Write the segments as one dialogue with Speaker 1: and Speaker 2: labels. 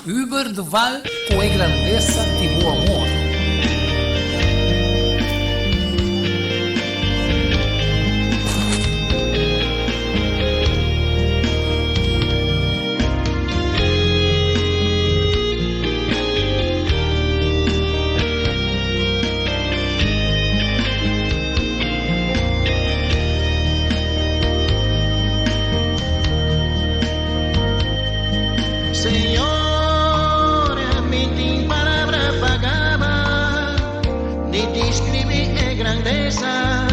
Speaker 1: Hubert Duval ku e grandesa di bo amor.
Speaker 2: Señor, mi tin palabra pa gaba, ni describí e grandeza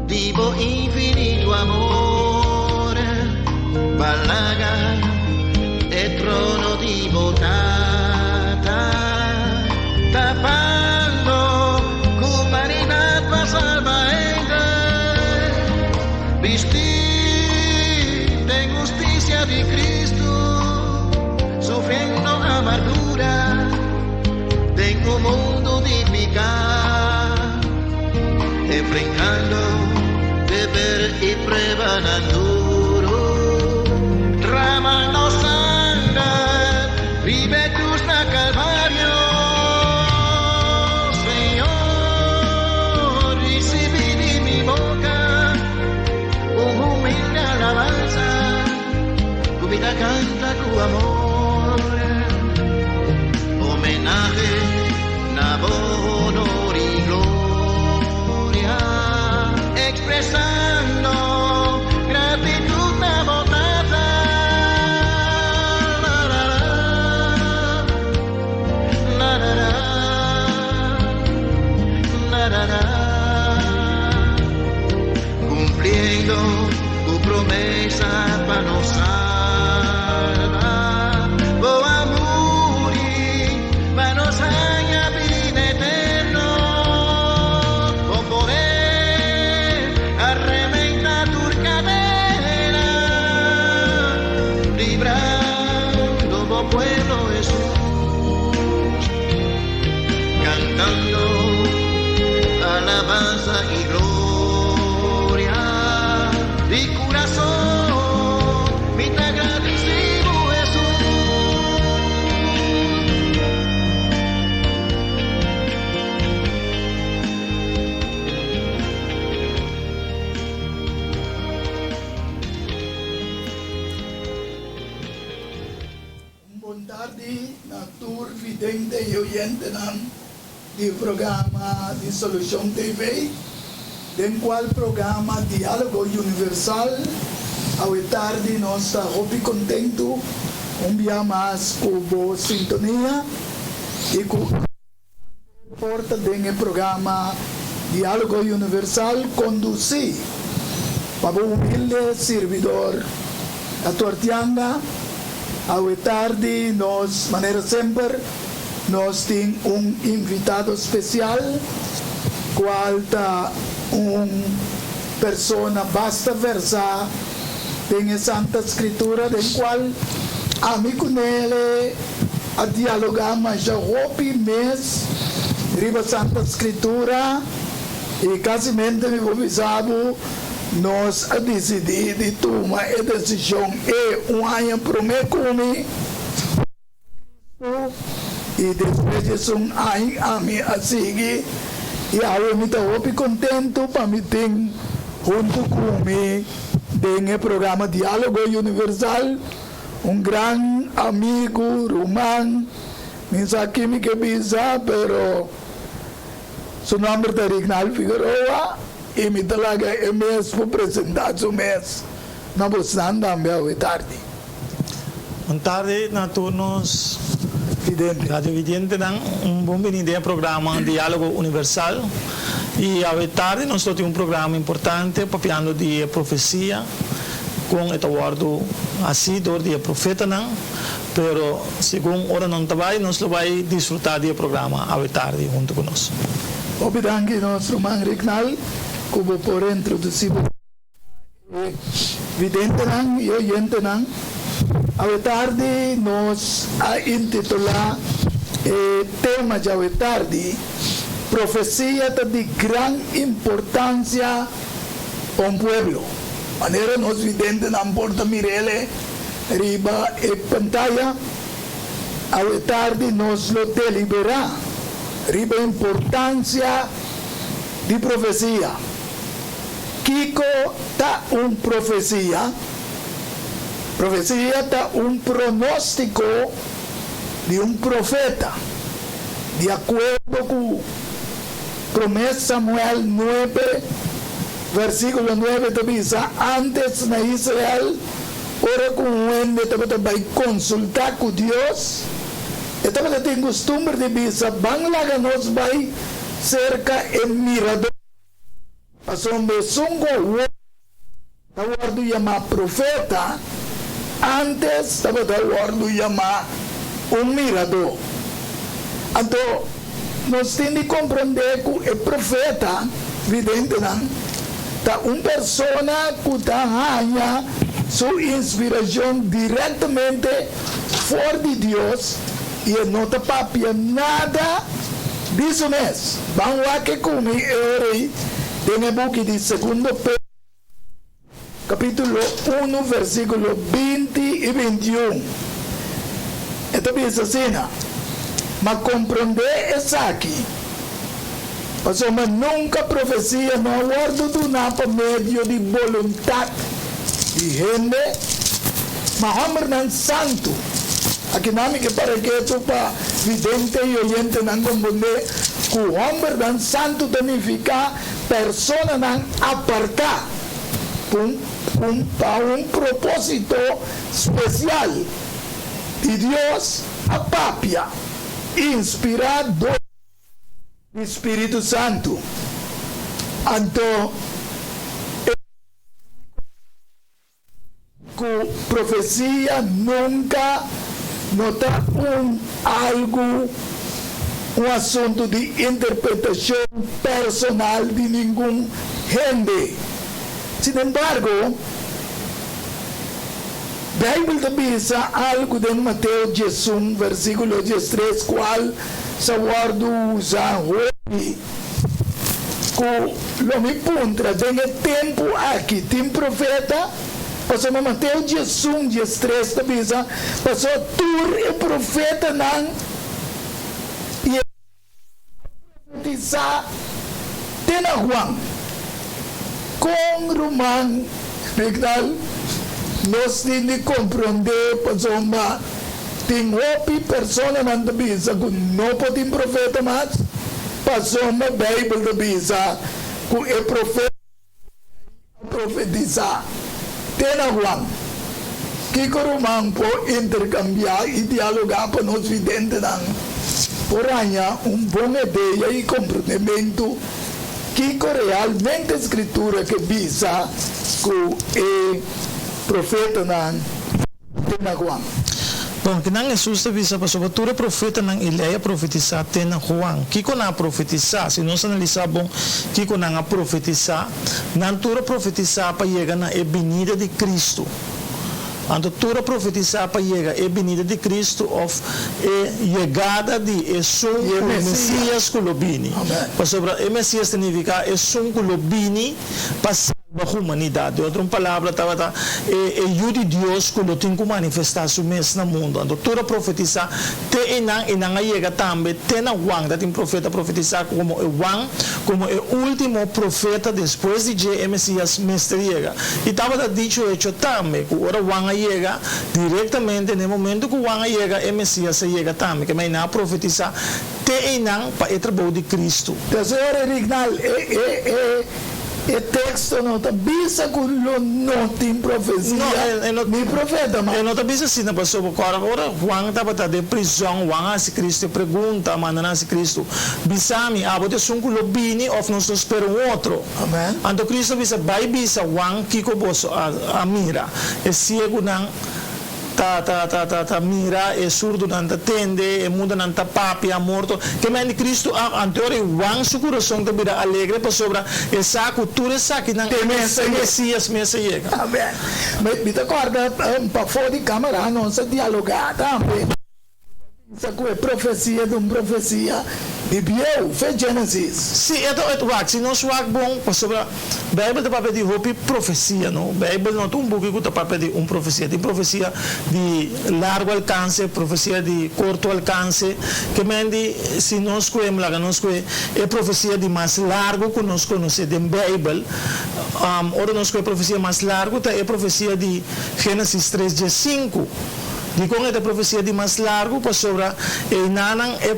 Speaker 2: di bo infinito amor. Balaga e trono di bo Tata, tapando ku humanidad pa salba hende. Bistí den husticia di Cristo, sufriendo amargura den un mundo di picá, enfrentando deber y pruebanan duro, dramando sanger riba e cruz na Calvario. Señor, ricibí di mi boca un humilde alabanza, cu mi ta canta cu amor, homenahe na bo honor y gloria, expresando gratitud na bo Tata. La, la, la, la, la, la, la, la, cumpliendo tu promesa pa nos salva. Bo a muri pa nos haña bida eterno. Bo poder a reventá tur cadena, librando bo pueblo Jesús, cantando alabanza y gloria. Di corazón, mi te agradecido Jesús.
Speaker 3: Un bon tardi na tur vidente y oyentenan di programa di Solucion TV, den cual programa Dialogo Universal. Awe tardi nos ta hopi contento un bia mas cu bo sintonia y cu por ta den e programa Dialogo Universal conduci pa bo humilde sirbidor Ato Artianga. Awe tardi nos, manera semper, nos tin un invitado special, cual ta un persona basta versa den e Santa Scritura, den cual ami cu Nele a dialoga masha hopi mes riba Santa Scritura, y casimente mi por bisa bo nos a dicidi di tuma e decision e un aña prome cu mi. Y despues di esun aña ami a sigui y awe mi ta hopi contento pa mi tin hunto cu mi den e programa Dialogo Universal un gran amigo, ruman, mi sa ki mi ke bisa pero su nomber ta Rignal Figueroa y mi ta laga e mes por presenta su mes na bosnan tambe awe tardi.
Speaker 4: Bon tardi na tur nos
Speaker 3: Vidente.
Speaker 4: Radiovidentenan. Un bon bini den e programa Dialogo Universal. Y awe tardi nos lo tin un programa importante papiando di e profecia, con e ta wordo haci door di e profetanan. Pero segun ora nan ta bay, nos lo bay disfruta di e programa awe tardi hunto cu nos.
Speaker 3: Hopi danki nos ruman Rignal cu bo por introduci bo. E videntenan i oyentenan, awe tardi nos a intitulá e tema djawe tardi, Profesia ta di gran importansia pa un pueblo. Manera nos videntenan por ta mir'el riba e pantaya. Awe tardi nos lo deliberá riba importansia di profesia. Kiko ta un profesia? Profesia ta un pronóstiko di un profeta, di akuerdo ku Promé Samuel nuebe, versíkulo nuebe ta bisa, Ántes na Israel, ora ku un hende tabata bai konsultá ku Dios, e tabata tin kustumber di bisa, Ban laga nos bai serka e miradó. Pasobra esun ku awor ta wòrdu yamá profeta, ántes tabata wòrdu yamá un miradó. Anto, nos tin di komprondé ku e profeta, videntenan, ta un persona ku ta haña su inspirashon direktamente for di Dios i e no ta papia nada di su mes. Ban wak e ku mi e ora ei den e buki di Segundo Pedro, kapítulo unu, versíkulo binti i bintiun. E ta bisa asina, Ma komprondé esaki, pasobra nunka profesia no a wòrdu duná pa medio di boluntat di hende, ma hòmbernan santu. Akinan mi ke para ketu pa vidente i oyentenan komprondé ku hòmbernan santu ta nifiká personanan apartá pa un propósito spesial di Dios a papia, inspirá dor di spiritu santu. Anto e. Ku profesia nunka no ta un algu, un asuntu di interpretashon personal di ningun hende. Sinembargo, Beibel ta bisa algu den Mateo 11 versíkulo 13 kual sa wòrdu usa hopi. Ku lo mi puntra den e tempu aki tin profeta? Pasobra Mateo 11, 13 ta bisa, Pasobra tur e profetanan i e a profetisá te na Juan. Kon, ruman Rignal, nos tin di komprondé pasobra tin hopi personanan ta bisa ku no por tin profeta mas? Pasobra Beibel ta bisa ku e profetanan a profetisá te na Juan. Kiko ruman por interkambiá i dialogá pa nos videntenan por haña un bon idea i komprendementu kiko realmente Skritura ke bisa ku e profetanan te na Juan?
Speaker 4: Bon, kinan Hesus ta bisa pasobra tur e profetanan i lei a profetisá te na Juan. Kiko nan a profetisá? Si nos analisá bon kiko nan a profetisá, nan tur a profetisá pa yega na e binida di Kristu. Anto tur a profetisá pa yega e binida di Kristu òf e yegada di esun ku Mesias ku lo bini. Pasobra e Mesias ta nifiká esun ku lo bini pa salba humanidat. Den otro palabra tabata e Yu di Dios ku lo tin ku manifestá su mes na mundu. Anto tur a profetisá te einan i nan a yega tambe te na Juan. Ta tin profeta profetisá komo e Juan komo e último profeta despues di dje e Mesias mester yega. I tabata dicho hecho tambe ku ora Juan a yega, direktamente na e momento ku Juan a yega e Mesias a yega tambe. Ke mei nan a profetisá te einan pa e trabou di Kristu.
Speaker 3: Tercero, Rignal, e e e e teksto no ta bisa ku lo no tin profesia
Speaker 4: No, e no,
Speaker 3: ni profeta, ma.
Speaker 4: E no ta bisa asina, pasobra ku ora ora Juan tabata den prizòn, Juan a hasi Kristu e pregunta, a manda nan hasi Kristu, Bisa mi, abo ta esun ku lo bini òf nos lo spera un otro?
Speaker 3: Amen.
Speaker 4: Anto Kristu a bisa, Bai bisa Juan kiko boso a a mira, e siegunan ta ta ta ta ta mira, e surdunan ta tende, e mudanan ta papia, morto. Ke men di Kristu a anto ora Juan su kurason ta bira alegre pasobra e sa ku tur esakinan
Speaker 3: E mes a
Speaker 4: e
Speaker 3: yega.
Speaker 4: Mesias mes a yega.
Speaker 3: Amen. Mi ta kòrda pafó di kamera nos a dialogá tambe. Sa ku e profesia ta un profesia di bieu, fe Genesis.
Speaker 4: Si, e ta e wak, si nos wak bon, pasobra Bijbel ta papia di hopi profesia, no? Bijbel no ta un buki ku ta papia di un profesia. Tin profesia di largo alkanse, profesia di korto alkanse. Ke men di si nos koe, laga nos koe e profesia di mas largo ku nos konosé den Bijbel. Ora nos koe e profesia mas largo ta e profesia di Genesis tres diesinku. Dikon e ta profesia di mas largu? Pasobra einanan e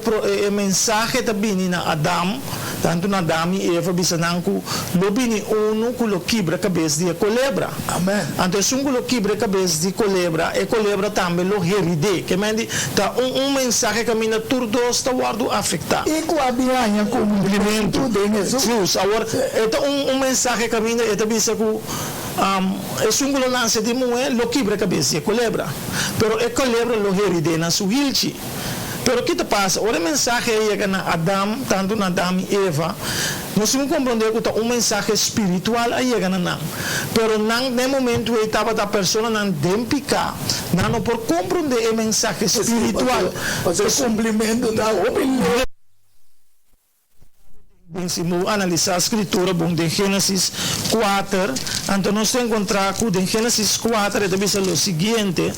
Speaker 4: e mensahe ta bini na Adam, tantu na Adam i Eva, bisa nan ku lo bini unu ku lo kibra kabes di e kolebra.
Speaker 3: Amen.
Speaker 4: Anto esun ku lo kibra e kabes di kolebra, e kolebra tambe lo herid'é. Ke men di, ta un un mensahe kaminda tur dos ta wòrdu afektá.
Speaker 3: I ku a bin haña kumplimentu den Hesus.
Speaker 4: Hesus. Awor, e ta un un mensahe kaminda e ta bisa ku. Esun ku lo nase di muhé lo kibra e kabes di e kolebra, pero e kolebra lo herid'é na su hilchi. Pero ki ta pasa? Ora e mensahe a yega na Adam, tantu na Adam i Eva, nos tin ku komprondé ku ta un mensahe spiritual a yega na nan. Pero nan den e momentu ei tabata personanan den piká, nan no por komprondé e mensahe spiritual.
Speaker 3: Pasobra e kumplimentu ta hopi leu.
Speaker 4: Den si bo analisá Skritura bon den Génesis kuater, anto nos ta enkontrá ku den Génesis kuater e ta bisa lo siguiente,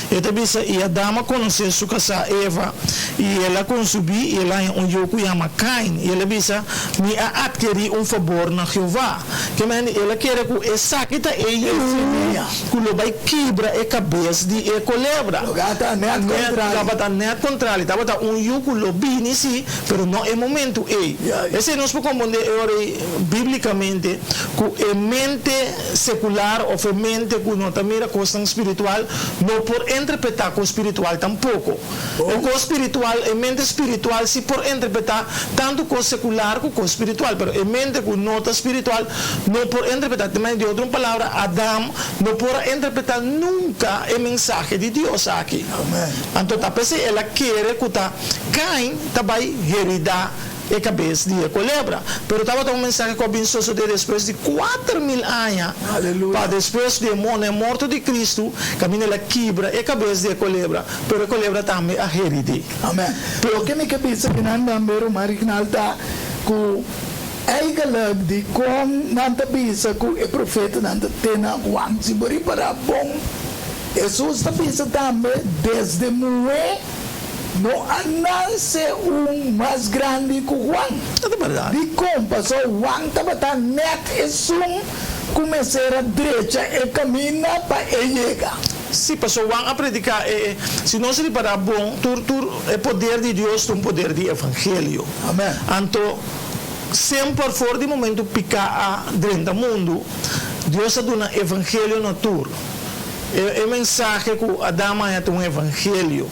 Speaker 4: e ta bisa, I Adam a konosé su kasá Eva, i el a konsubí i el a haña un yu ku yama Kain, i el a bisa, Mi a atkerí un fabor na Jehová. Ke mende el a kere ku esaki ta e yu ku lo bai kibra e kabes di e kolebra.
Speaker 3: Tabata nèt kontrali.
Speaker 4: Tabata nèt kontrali. Tabata un yu ku lo bini sí, pero no e momentu ei. Esei nos por komprondé e ora ei bíblikamente ku e mente sekular òf e mente ku no ta mira kosnan spiritual no por interpretá kos spiritual tampoko. E kos spiritual, e mente spiritual si por interpretá tantu kos sekular ku kos spiritual, pero e mente ku no ta spiritual no por interpretá. Te manera di otro palabra, Adam no por a interpretá nunka e mensahe di Dios aki. Anto ta p'esei el a kere ku ta Kain ta bai heridá e kabes di e kolebra. Pero tabata un mensahe ku a bin sosodé despues di 4000 aña, pa despues di e na e morto di Kristu, kaminda el a kibra e kabes di e kolebra, pero e kolebra tambe a herid'é.
Speaker 3: Amen. Loke mi ke bisa ku nan tambe, ruman Rignald, ta ku eigenlijk dikon nan ta bisa ku e profetanan ta te na Juan. Si bo ripará bon, Hesus ta bisa tambe desde muhé. No a nanse un mas grandi ku Juan.
Speaker 4: Ta bèrdat.
Speaker 3: Dikon? Pasobra Juan tabata nèt esun ku mester a drecha e kaminda pa e yega.
Speaker 4: Sí, pasobra Juan a prediká e, si nos ripará bon, tur tur e poder di Dios ta un poder di evangelio.
Speaker 3: Amèn.
Speaker 4: Anto, semper for di momentu piká a drenta mundu, Dios a duna evangelio na tur. E mensahe ku Adam a haña ta un evangelio.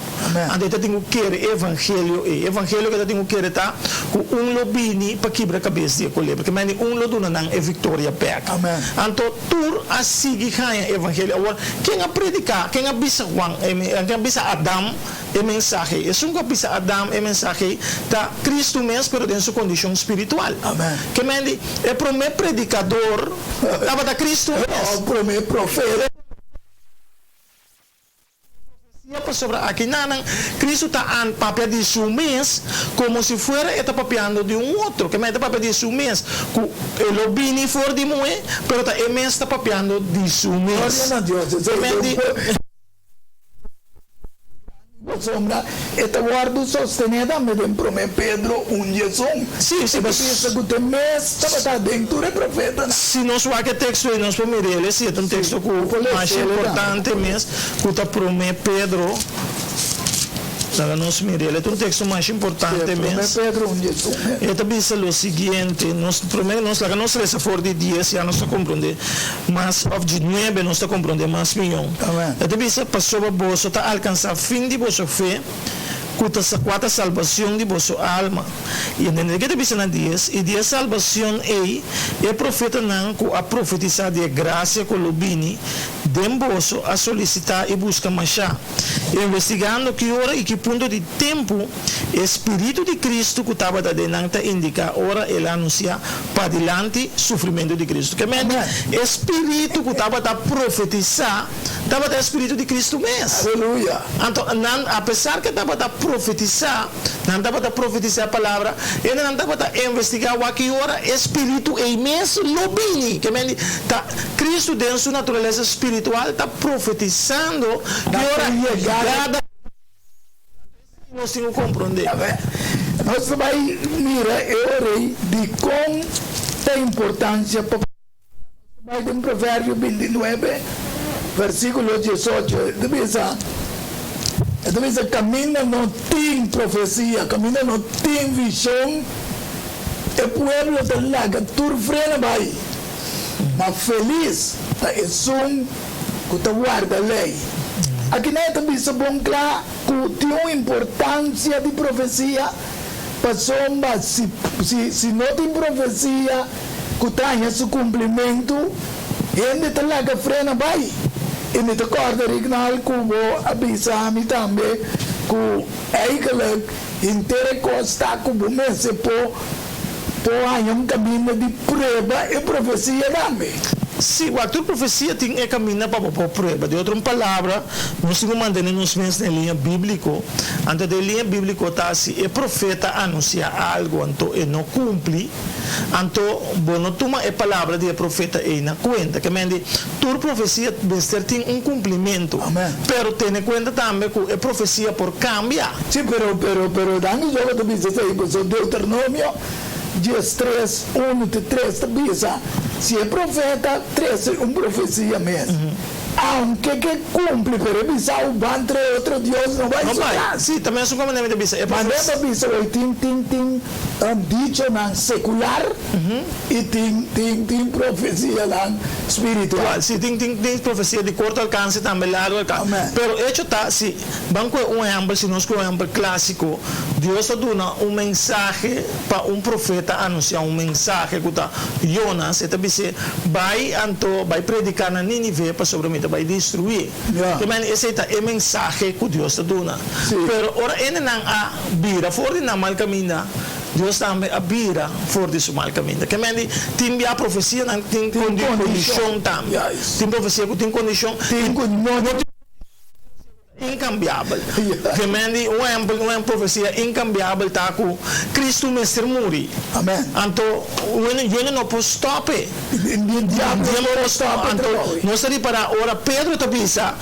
Speaker 4: Anto e ta tin ku kere e evangelio ei. E evangelio ku e ta tin ku kere ta ku un lo bini pa kibra kabes di e kolebra. Ke mende un lo duna nan e viktoria bèk. Anto tur a sigui haña e evangelio. Awor, ken a prediká? Ken a bisa Juan, ken a bisa Adam e mensahe ei? Esun ku a bisa Adam e mensahe ei ta Kristu mes, pero den su kondishon spiritual. Ke mende e promé predikador Tabata Cristo mes.
Speaker 3: O prome profeta.
Speaker 4: Profecia pasobra aki nanan Cristo ta an papia di su mes como si fuera e ta papiando di un otro. Ke men e ta papia di su mes cu e lo bini for di muhe, pero ta e mes ta papiando di su mes.
Speaker 3: Gloria na Dios.
Speaker 4: Ke men di.
Speaker 3: Pasobra e ta wòrdu sostené tambe den Promé Pedro un diesun.
Speaker 4: Sí, sí,
Speaker 3: E ta bisa ku te mes tabata den tur e profetanan.
Speaker 4: Si nos wak e teksto ei, nos por mira el. Sí, e ta un teksto ku masha importante mes, ku ta Promé Pedro. Laga nos mira el. E ta un teksto masha importante mes.
Speaker 3: Promé Pedro un diesun.
Speaker 4: E ta bisa lo siguiente, nos promé nos laga nos resa for di dies, ya nos ta komprondé. Mas òf di nuebe nos ta komprondé mas mihó. E ta bisa, Pasobra boso ta alkansá fin di boso fe, ku ta kua ta salbacion di boso alma. I entendé ke ta bisa na dies, I di e salbacion ei e profetanan ku a profetisá di e grasia ku lo bini den boso a solisitá i buska mashá, investigando ki ora i ki punto di tempu E spiritu di Cristo cu tabata den nan ta indica ora el a anuncia padilanti sufrimento di Cristo. Ke mente, e spiritu cu tabata profetisa Tabata e Spiritu di Kristu mes.
Speaker 3: Aleluya.
Speaker 4: Anto nan, apesar ku e tabata profetisá, nan tabata profetisá e palabra, e nan tabata investigá wak ki ora e Spiritu ei mes lo bini. Ke men di, ta Kristu den su naturalesa spiritual ta profetisando ki ora yegada. Nos tin ku komprondé.
Speaker 3: Nos ta bai mira e ora ei dikon ta importansia pa bai den Proverbio 29 versikulo 18. E ta bisa, e ta bisa kaminda no tin profesia, kaminda no tin vishon, e pueblo ta laga tur frena bai. Ma felis ta esun ku ta warda lei. Akinan e ta bisa bon kla ku tin un importansia di profesia, pasobra si si no tin profesia ku ta haña su kumplimentu, hende ta laga frena bai. I mi ta kòrda Rignal ku bo a bisa mi tambe ku eigelijk henter e kos ta ku bo mester por por haña un kaminda di prueba e profesia tambe.
Speaker 4: Sí, wak, tur profesia tin e kaminda pa bo por prueba. Di otro un palabra, nos tin ku mantené nos mes na e liña bíbliko. Anto den e liña bíbliko ta si e profeta anunsiá algu anto e no kumpli, anto bo no tuma e palabra di e profeta ei na kuenta. Ke men di, tur profesia mester tin un kumplimentu.
Speaker 3: Amen.
Speaker 4: Pero tene kuenta tambe ku e profesia por kambia.
Speaker 3: Sí, pero, pero, pero danki Jehová ta bisa esei, pasobra Deuteronomio 13, 1 te 3 ta bisa, si e profeta trese un profesia mes, aunke ke kumpli, pero e bisa u ban trae otro dios, no bai
Speaker 4: No
Speaker 3: su
Speaker 4: bai.
Speaker 3: tras.
Speaker 4: Sí, ta mesun ku manera mi ta bisa, e
Speaker 3: Manera
Speaker 4: profesia.
Speaker 3: ta bisa hoy tin, tin, tin dichonan sekular i tin, tin, tin profesianan spiritual.
Speaker 4: Sí, tin, tin, tin profesia di korto alkanse tambe largo alkanse.
Speaker 3: Amen.
Speaker 4: Pero echo ta, si Ban koe un ehèmpel, si nos koe un ehèmpel klásiko, Dios a duna un mensahe pa un profeta anunsiá un mensahe ku ta Jonas, e ta bis'é, Bai anto, bai prediká na Nínive, pasobra mi ta bai destruí. Te mende esei ta e mensahe ku Dios ta duna. Pero ora hendenan a bira for di nan mal kaminda, Dios tambe a bira for di su mal kaminda. Ke mende tin bia profesianan tin kondishon tambe. Tin profesia ku tin kondishon.
Speaker 3: Tin ku no tin.
Speaker 4: Inkambiabel. Ke men di un ehempel, un profesia inkambiabel ta ku Kristu mester muri.
Speaker 3: Amen.
Speaker 4: Anto hende no por stòp e.
Speaker 3: Ni diablo no por stòp e
Speaker 4: Anto
Speaker 3: trabou.
Speaker 4: nos ta ripará ora Pedro ta bisa,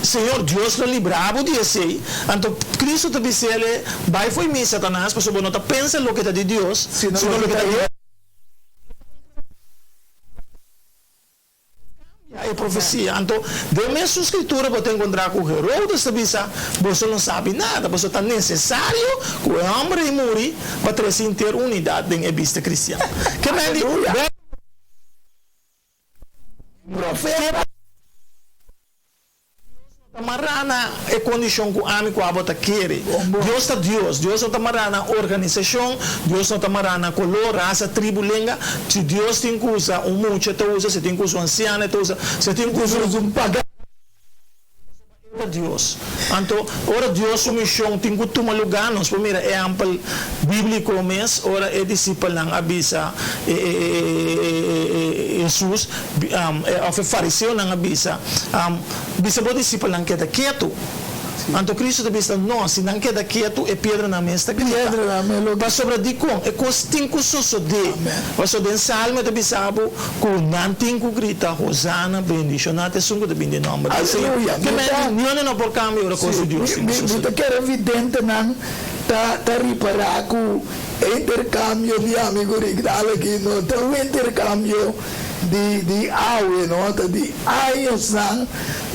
Speaker 4: Señor, Dios lo libra bo di esei. Anto Kristu ta bis'el, Bai fo'i mi, Satanas, pasobra bo no ta pensa loke ta di Dios,
Speaker 3: Sino
Speaker 4: sino
Speaker 3: loke
Speaker 4: loke
Speaker 3: ta
Speaker 4: ta di.
Speaker 3: hende.
Speaker 4: Cambia e profecia. Anto, den mesun scritura bo ta encontra cu Herodes ta bisa, Boso no sabi nada, boso ta necesario cu e homber ei muri pa trece henter unidad den e bista cristian. Ke men di,
Speaker 3: Aleluya! Profeta.
Speaker 4: Ta mará na e kondishon ku ami ku abo ta kere. Dios ta Dios. Dios no ta mará na organisashon, Dios no ta mará na koló, rasa, tribu, lenga. Si Dios tin ku usa un mucha e ta usa, si tin ku usa un ansiano e ta usa, si tin ku usa un pagano e ta Dios. Anto ora Dios su mishon tin ku tuma lugá, nos por mira ehèmpel bíbliko mes ora e disipelnan a bisa e Hesus, Òf e fariseonan a bisa, Bisa bo disipelnan keda ketu. Anto Kristu ta bisa, No, si nan keda ketu, e piedranan mes ta grita. Pasobra dikon? E kos tin ku sosodé. Pasobra den Salmo e ta bisa bo ku nan tin ku grita, Hosana, bendishoná ta esun ku ta bini den nòmber di Señor. Ke men di, niun no por kambia ora kos di Dios tin ku sosodé.
Speaker 3: Mi ta kere videntenan ta ripará ku e interkambio di ami ku Rigdal aki no ta un interkambio di di awe no ta di añosnan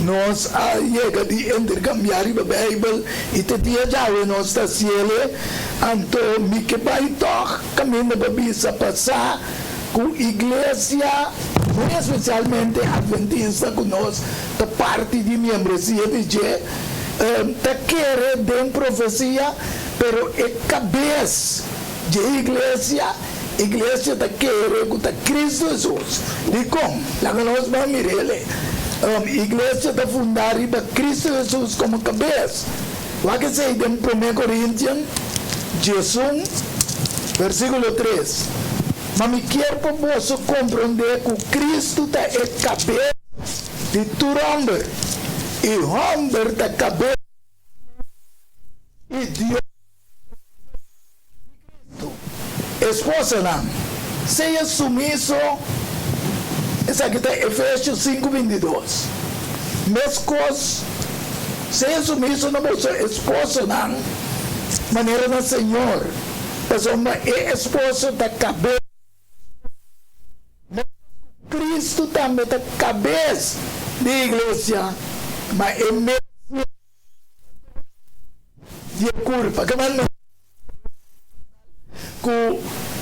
Speaker 3: nos a yega di intercambia riba Bijbel y te dia djawe nos ta haciele, anto mi ke bay tog caminda pa bisa pa sa cu iglesia muy especialmente Adventista cu nos ta parti di miembresia di dje ta kere den profecia pero e cabes dje iglesia. Iglesia ta kere ku ta Kristu Hesus. Dikon? Laga nos ban mir'el. Iglesia ta fundá riba Kristu Hesus komo kabes. Wak esei den Promé Korintian 11, versíkulo 3, Ma mi kier pa boso komprondé ku Kristu ta e kabes. di tur hòmber, i hòmber ta kabes i Dios di Kristu. Esposanan, sea sumiso, esaki ta Efesio sinku 22. Meskos, sea sumiso na boso esposonan manera na Señor, pasobra e esposo ta kabes. Meskos ku Kristu tambe ta kabes di iglesia, ma e mes di e kurpa. Ke men ku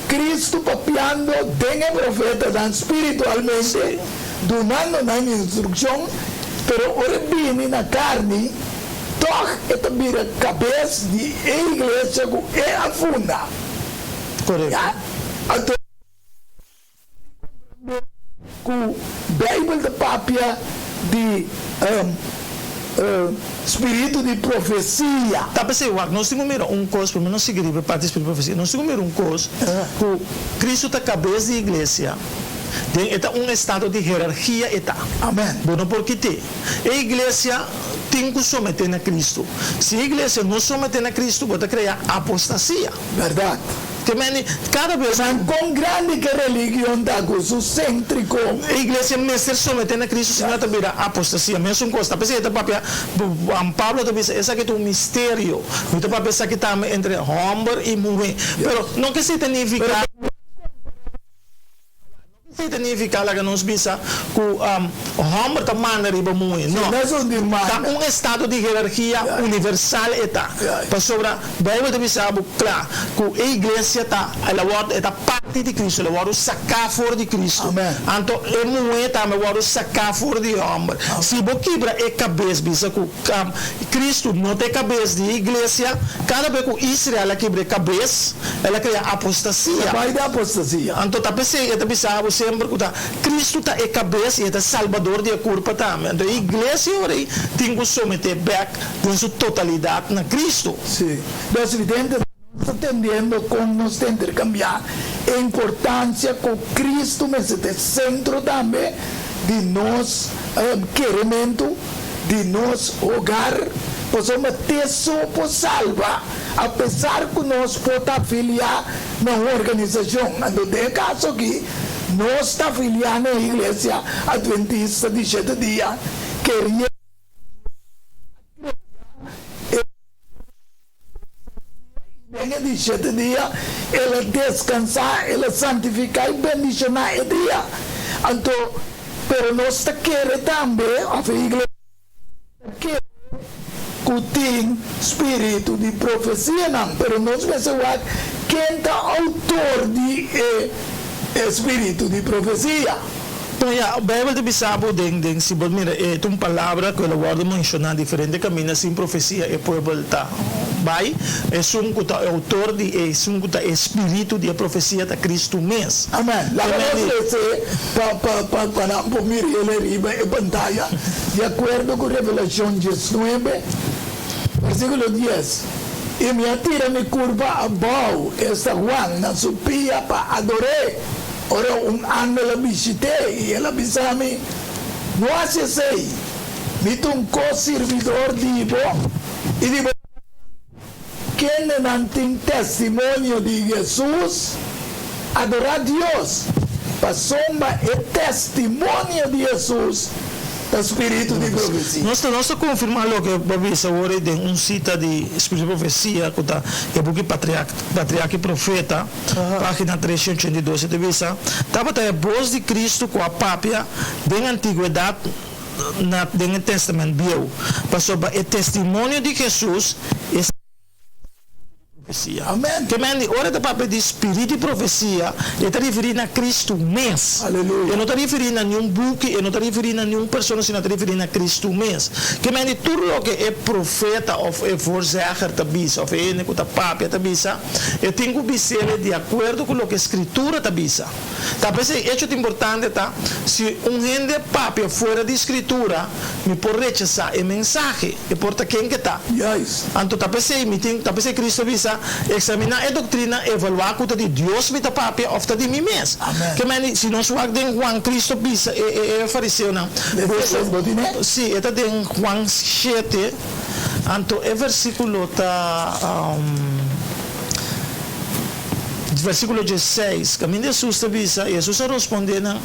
Speaker 3: Kristu papiando den e profetanan spiritualmente, dunando nan instrukshon, pero ora e bini na karni, tòg e ta bira kabes di e iglesia ku e a funda.
Speaker 4: Korekto.
Speaker 3: Ya, anto comprende cu Bijbel ta papia di spiritu di profecia.
Speaker 4: Ta p'esei wak, nos tin cu mira un cos, prome nos sigui riba e parti di spiritu di profecia, nos tin cu mira un cos, cu Cristo ta cabes di iglesia, den e ta un estado di herarchia e ta.
Speaker 3: Amen.
Speaker 4: Bo no por kit'é. E iglesia tin cu somete na Cristo. Si e iglesia no somete na Cristo, bo ta crea apostasia.
Speaker 3: Berdad.
Speaker 4: Te mende kada bes.
Speaker 3: Nan kon grandi ke religion ta ku su sentriko.
Speaker 4: E iglesia mester somete na Cristo sino ta bira apostasia. Mesun kos ta p'esei e ta papia Pablo ta bisa esaki ta un misterio. Mi ta papia esaki tambe entre homber i muhe. Pero no ke esei ta nifiká. Esei ta nifiká laga nos bisa ku hòmber ta manda riba muhé. No. Ta un estado di herarkia universal e ta. Pasobra Beibel ta bisa bo kla ku e iglesia ta el a wòrdu e ta parti di Kristu, el a wòrdu saká for di Kristu. Anto e muhé tambe a wòrdu saká for di e hòmber. Si bo kibra e kabes bisa ku Kristu no ta e kabes di e iglesia, kada be ku Israel a kibra e kabes, el a krea apostasia.
Speaker 3: Ta bai den apostasia.
Speaker 4: Anto ta p'esei e ta bisa bo semper ku ta Kristu ta e kabes i e ta Salbador di e kurpa tambe. Anto e iglesia ora ei tin ku someté bèk den su totalidat na Kristu.
Speaker 3: Sí. Nos vidente nos ta tendiendo kon nos ta interkambiá e importansia ku Kristu mester ta e sentro tambe di nos kerementu. Di nos hogar, pasobra te so por salba, apesar ku nos por ta afiliá na un organisashon. Anto den e kaso aki, nos ta afiliá na e Iglesia Adventista di Shete Dia, keriendo a krea e. Den e di shete dia el a deskansá, el a santifiká i bendishoná e dia. Anto, pero nos ta kere tambe, òf e iglesia ta kere, ku tin spiritu di profesianan. Pero nos mester wak ken ta outor di e spiritu di profesia.
Speaker 4: Bon ya, Bijbel ta bisa bo den den si bo mira e ta un palabra ku el a wòrdu menshoná diferente kaminda sin profesia e puebel ta bai, esun ku ta e outor di e esun ku ta e spiritu di e profesia ta Kristu mes.
Speaker 3: Amen. Laga nos lese pa pa pa pa nan por mira el ariba e pantaya di akuerdo ku Revelashon diesnuebe versikulo dies, I mi a tira mi kurpa abou, esta Juan, na su pia pa ador'é. Ora un angel a bishit'é i el a bisa mi, No hasi esei! Mi ta un ko-sirbidor di bo i di bo rumannan, kendenan tin testimonio di Hesus. Adorá Dios, pasobra e testimonio di Hesus ta spiritu di profesia.
Speaker 4: Nos ta nos ta konfirmá loke bo a bisa awor ei den un sita di spiritu di profesia ku ta e buki Patriak, Patriarka i Profeta. Página 382 e ta bisa, Tabata e bos di Cristo cu a papia den antigüedad na den e Testament Bieu, pasobra e testimonio di Jesus e spiritu di profecia.
Speaker 3: Amen.
Speaker 4: Ke men di ora e ta papia di spiritu di profecia, e ta riferi na Cristo mes.
Speaker 3: Aleluya.
Speaker 4: E no ta riferi na niun buki, e no ta riferi na niun persona, sino e ta riferi na Cristo mes. Ke men di tur loke e profeta of e voorzegger ta bisa of e hende cu ta papia ta bisa, E tin ku bis'é di akuerdo ku loke Skritura ta bisa. Ta p'esei echo ta importante ta, si un hende papia fuera di Skritura, mi por rechasá e mensahe, e por ta ken ke ta.
Speaker 3: Juist.
Speaker 4: Anto ta p'esei mi tin, ta p'esei Kristu a bisa, ta eksaminá e doktrina, evaluá ku ta di Dios mi ta papia òf ta di mi mes.
Speaker 3: Amen.
Speaker 4: Ke men si nos wak den Juan Cristo bisa e e e fariseonan,
Speaker 3: Boso, bo tine?
Speaker 4: Si, e ta den Juan shete, anto e versíkulo ta. Versíkulo diesseis, kaminda Hesus ta bisa, Hesus a rospondé nan,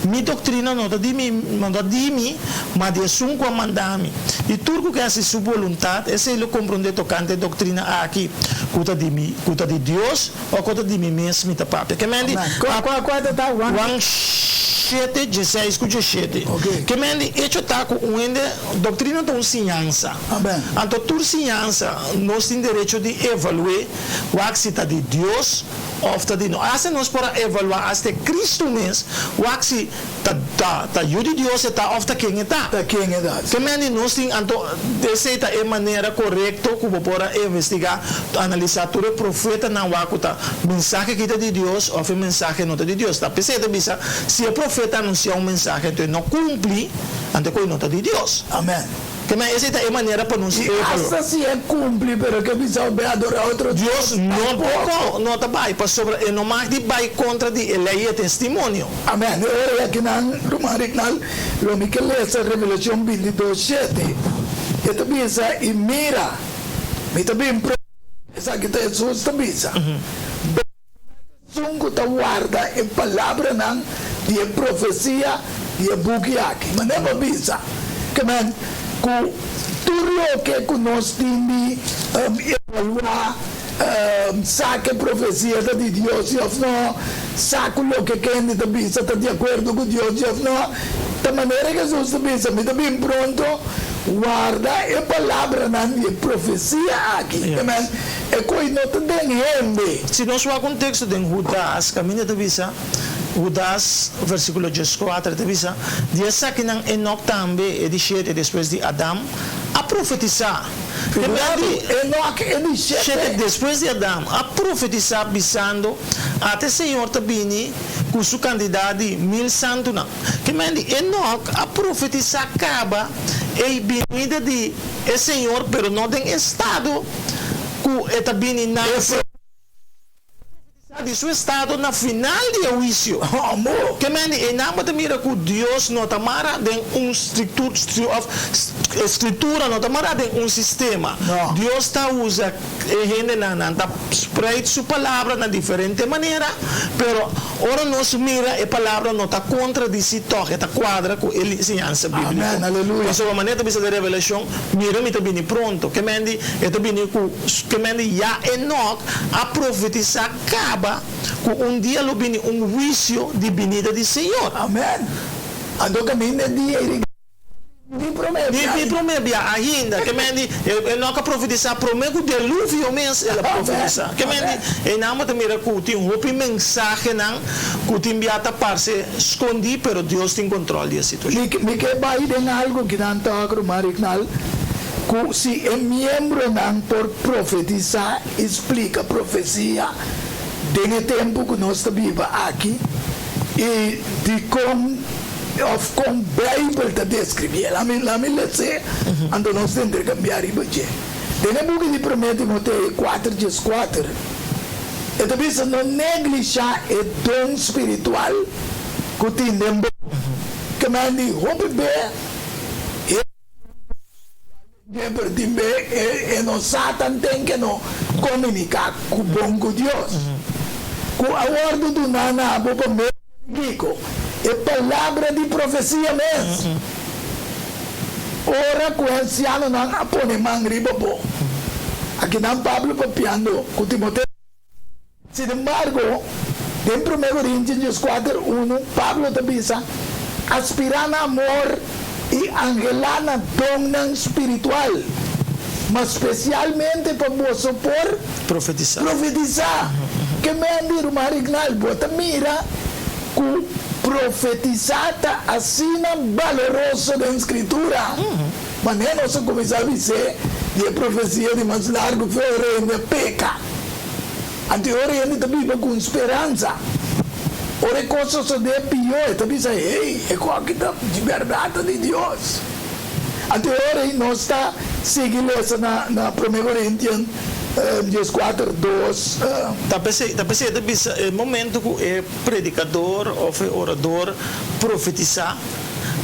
Speaker 4: Mi doktrina no ta di mi, no ta di mi, ma di esun ku a manda mi. I tur ku ke hasi su boluntat, esei lo komprondé tokante e doktrina aki, ku ta di mi, ku ta di Dios, òf ku ta di mi mes mi ta papia. Ke men di,
Speaker 3: Amen. Kua, kua, kua ta ta? Juan?
Speaker 4: Juan shete, diesseis ku diesshete.
Speaker 3: Oke.
Speaker 4: Ke men di, echo ta ku un hende, doktrina ta un siñansa.
Speaker 3: Amen.
Speaker 4: Anto tur siñansa nos tin derecho di evalu'é. Wak si ta di Dios of ta di no. Asta nos por a evaluá asta e Cristo mes, wak si ta ta ta Yu di Dios e ta of ta ken e ta.
Speaker 3: Ta ken e ta.
Speaker 4: Ke men di nos tin anto esei ta e manera korekto ku bo por a investigá, analisá tur e profetanan wak ku ta mensahe aki ta di Dios of e mensahe no ta di Dios. Ta p'esei ta bisa si e profeta anunsiá un mensahe anto e no kumpli, anto e koe no ta di Dios.
Speaker 3: Amen.
Speaker 4: Te men esei ta e manera pa nos
Speaker 3: I
Speaker 4: evaluá.
Speaker 3: asta si e kumpli, pero ke bisa bo adorá otro
Speaker 4: Dios
Speaker 3: Dios
Speaker 4: no
Speaker 3: tampoko.
Speaker 4: no ta bai, pasobra e no mag di bai kontra di e lei i e testimonio.
Speaker 3: Amèn. E ora akinan, ruman Rignal, lo mi ke lesa Revelashon bintidos shete. E ta bisa, I mira, mi ta bin pronto. Esaki ta Hesus ta bisa. Esun ku ta warda e palabranan di e profesia di e buki aki. Manera bo a bisa, ke men ku tur loke ku nos tin di evaluá, sa ku e profesia ta di Dios si òf no, sa ku loke kende ta bisa ta di akuerdo ku Dios si òf no, ta manera Hesus ta bisa, Mi ta bin pronto, warda e palabranan di e profesia aki. Ke men E koi no ta den hende.
Speaker 4: Si nos wak un teksto den Hudas, kaminda ta bisa, Hudas, versíkulo dieskuater, ta bisa, Di esakinan Enok tambe, e di shete despues di Adam, a profetisá.
Speaker 3: Figurado, Enok, e di shete.
Speaker 4: Shete despues di Adam, a profetisá, bisando, Ata e Señor ta bini ku su kantidat di mil santunan. Ke men di Enok a profetisá kaba e binida di e Señor, pero no den estado ku e ta bini na di su estado na final di e huisio. Ke men di einan bo ta mira ku Dios no ta mara den un òf Skritura no ta mara den un sistema. Dios ta usa e hendenan, nan ta spreid su palabra na diferente manera, pero ora nos mira e palabra no ta kontradisí tòg, e ta kuadra ku e siñansa bíbliko. Pasobra manera ta bisa den Revelashon, Mira, mi ta bini pronto. Ke men di e ta bini ku ke men di ya Enok a profetisá kaba ku un dia lo bini un huisio di binida di Señor.
Speaker 3: Amen. Anto kaminda e dia ei di promé
Speaker 4: Di
Speaker 3: bia.
Speaker 4: di promé bia ainda. Ke men di Enok a profetisá promé ku deluvio mes el a profetisá. Ke men di einan bo ta mira ku tin hopi mensahenan ku tin bia ta parse skondí pero Dios tin kontròl di e situashon.
Speaker 3: Mi ke bai den algu ki nan ta ruman Rignal, ku si e miembronan por profetisá i splika profesia den e tempu ku nos ta biba aki i dikon òf kon Beibel ta deskribié. Laat mi les'é, anto nos ta interkambiá riba dje. Den e buki di Promé Timoteo kuater dieskuater, e ta bisa, No neglishá e don spiritual ku tin den bo. Ke men di hopi be e Dje tin be e no sa tanten ke no komuniká ku bon ku Dios, ku a wòrdu duná na bo pa medio di kiko? E palabra di profesia mes. Ora ku e ansianonan a pone man riba bo. Akinan Pablo papiando ku Timoteo. Sin embargo, den Promé Korintios dieskuater unu, Pablo ta bisa, Aspirá na amor i anhelá na donnan spiritual, ma spesialmente pa boso por
Speaker 4: Profetisá.
Speaker 3: profetisá. Ke men di, Ruman Rignal, bo ta mira ku profetisá ta asina baloroso den Skritura? Manera nos a kuminsá bis'é di e profesia di mas largu fe ora hende a peka. Anto e ora hende ta biba ku un speransa. Ora e kos sosodé pió, e ta bisa, Hey, e kos aki ta di bèrdat ta di Dios. Anto e ora ei nos ta sigui lesa na na Promé Korintian. 14, 2.
Speaker 4: Ta p'esei, ta p'esei e ta bisa e momento ku e predikador òf e orador profetisá,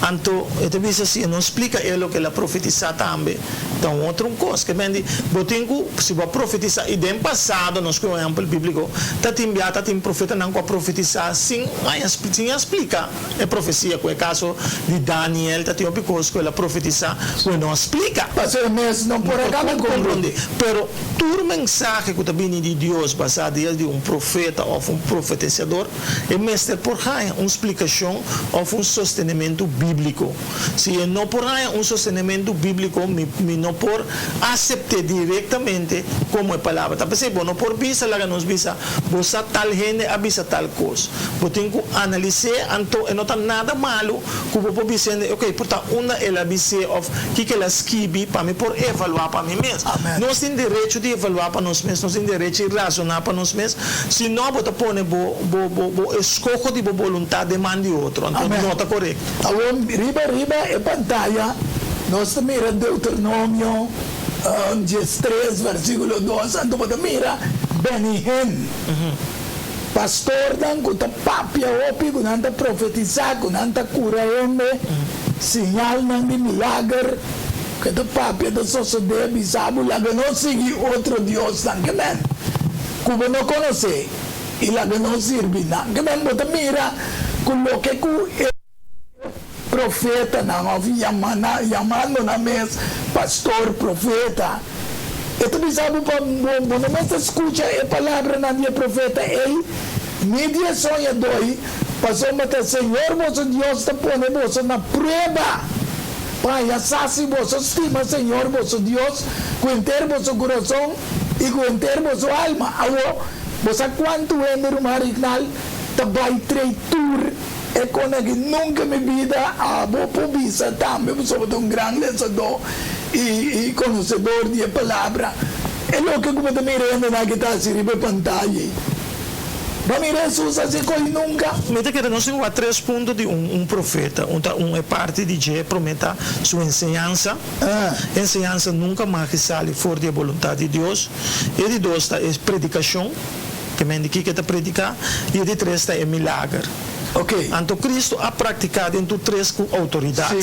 Speaker 4: anto e ta bisa si e no splika e loke el a profetisá tambe, ta un otro un kos. Ke men di, bo tin ku, si bo a profetisá, i den pasado nos ku un ehèmpel bíbliko, ta tin bia ta tin profetanan ku a profetisá sin haña, sin a splika e profesia, ku e kaso di Daniel ta tin hopi kos ku el a profetisá ku e no a splika.
Speaker 3: Pasobra e mes no por a kaba komprondé.
Speaker 4: Pero tur mensahe ku ta bini di Dios basá di el di un profeta òf un profetesiador, e mester por haña un splikashon òf un sostenementu bíbliko. Si e no por haña un sostenementu bíbliko, mi mi no por asept'é direktamente komo e palabra. Ta p'esei bo no por bisa, laga nos bisa, bo sa tal hende a bisa tal kos. Bo tin ku analis'é, anto e no ta nada malu ku bo por bisa hende, okey, por ta unda el a bis'é òf kiko el a skibi pa mi por evaluá pa mi mes. Nos tin derecho di evaluá pa nos mes, nos tin derecho di razoná pa nos mes. Si no, bo ta pone bo bo bo bo eskoho di bo boluntat den man di otro, anto no ta korekto.
Speaker 3: Awor riba riba e pantaya nos ta mira Deuteronomio 13 versikulo 2, anto bo ta mira Benny Hinn, pastornan ku ta papia hopi, ku nan ta profetisá, ku nan ta kura hende, siñalnan di milager ku e ta papia ta sosodé, bisa bo laga no sigui otro diosnan, ke men ku bo no konosé. I laga nos sirbi nan. Ke men bo ta mira ku loke ku e profetanan òf yamando nan mes pastor, profeta, e ta bisa bo pa bo no mester skucha e palabranan di e profeta ei, ni di e soñadó ei, pasobra ta Señor boso Dios ta pone boso na prueba, pa haña sa si boso stima Señor boso Dios ku henter boso kurason i ku henter boso alma. Awor, Bo sa kuantu hende ruman Rignal ta bai trei tur e kon aki? Nunka mi bida abo por bisa tambe pasobra bo ta un gran lesadó i i konosedor di e palabra. E loke ku bo ta mira hendenan aki ta hasi riba e pantaya ei. Bo a mira Hesus hasi e koi nunka?
Speaker 4: Mi ta kere nos tin wak tres punto di un un profeta. Un ta un e parti di dje promé ta su enseñansa. E enseñansa nunka mag sali for di e boluntat di Dios. E di dos ta e predikashon, ke men di kiko e ta prediká, i e di tres ta e milager. Anto Kristu a praktiká den tur tres ku outoridat.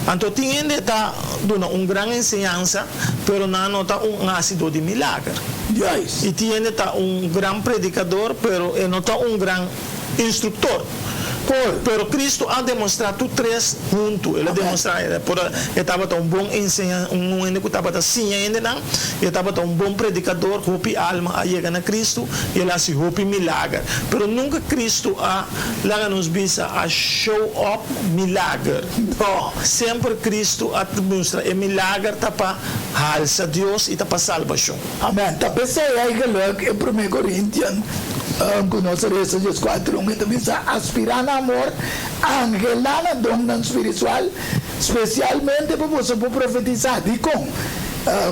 Speaker 4: Anto tin hende ta duna un gran enseñansa, pero nan no ta un hasidó di milager. I tin hende ta un gran predikador, pero e no ta un gran instruktor. Pero Kristu a demostrá tur tres huntu. El a demostrá, el por a, e tabata un bon enseña, un hende ku tabata siña hendenan, e tabata un bon predikador, hopi alma a yega na Kristu, i el a hasi hopi milager. Pero nunka Kristu a laga nos bisa a show up milager. No, semper Kristu a mustra e milager ta pa halsa Dios i ta pa salbashon.
Speaker 3: Amen. Ta p'esei eigenlijk e promé Korintian ku nos a resa 14 un e ta bisa, Aspirá na amor, anhelá na donnan spiritual, spesialmente pa boso por profetisá. Dikon?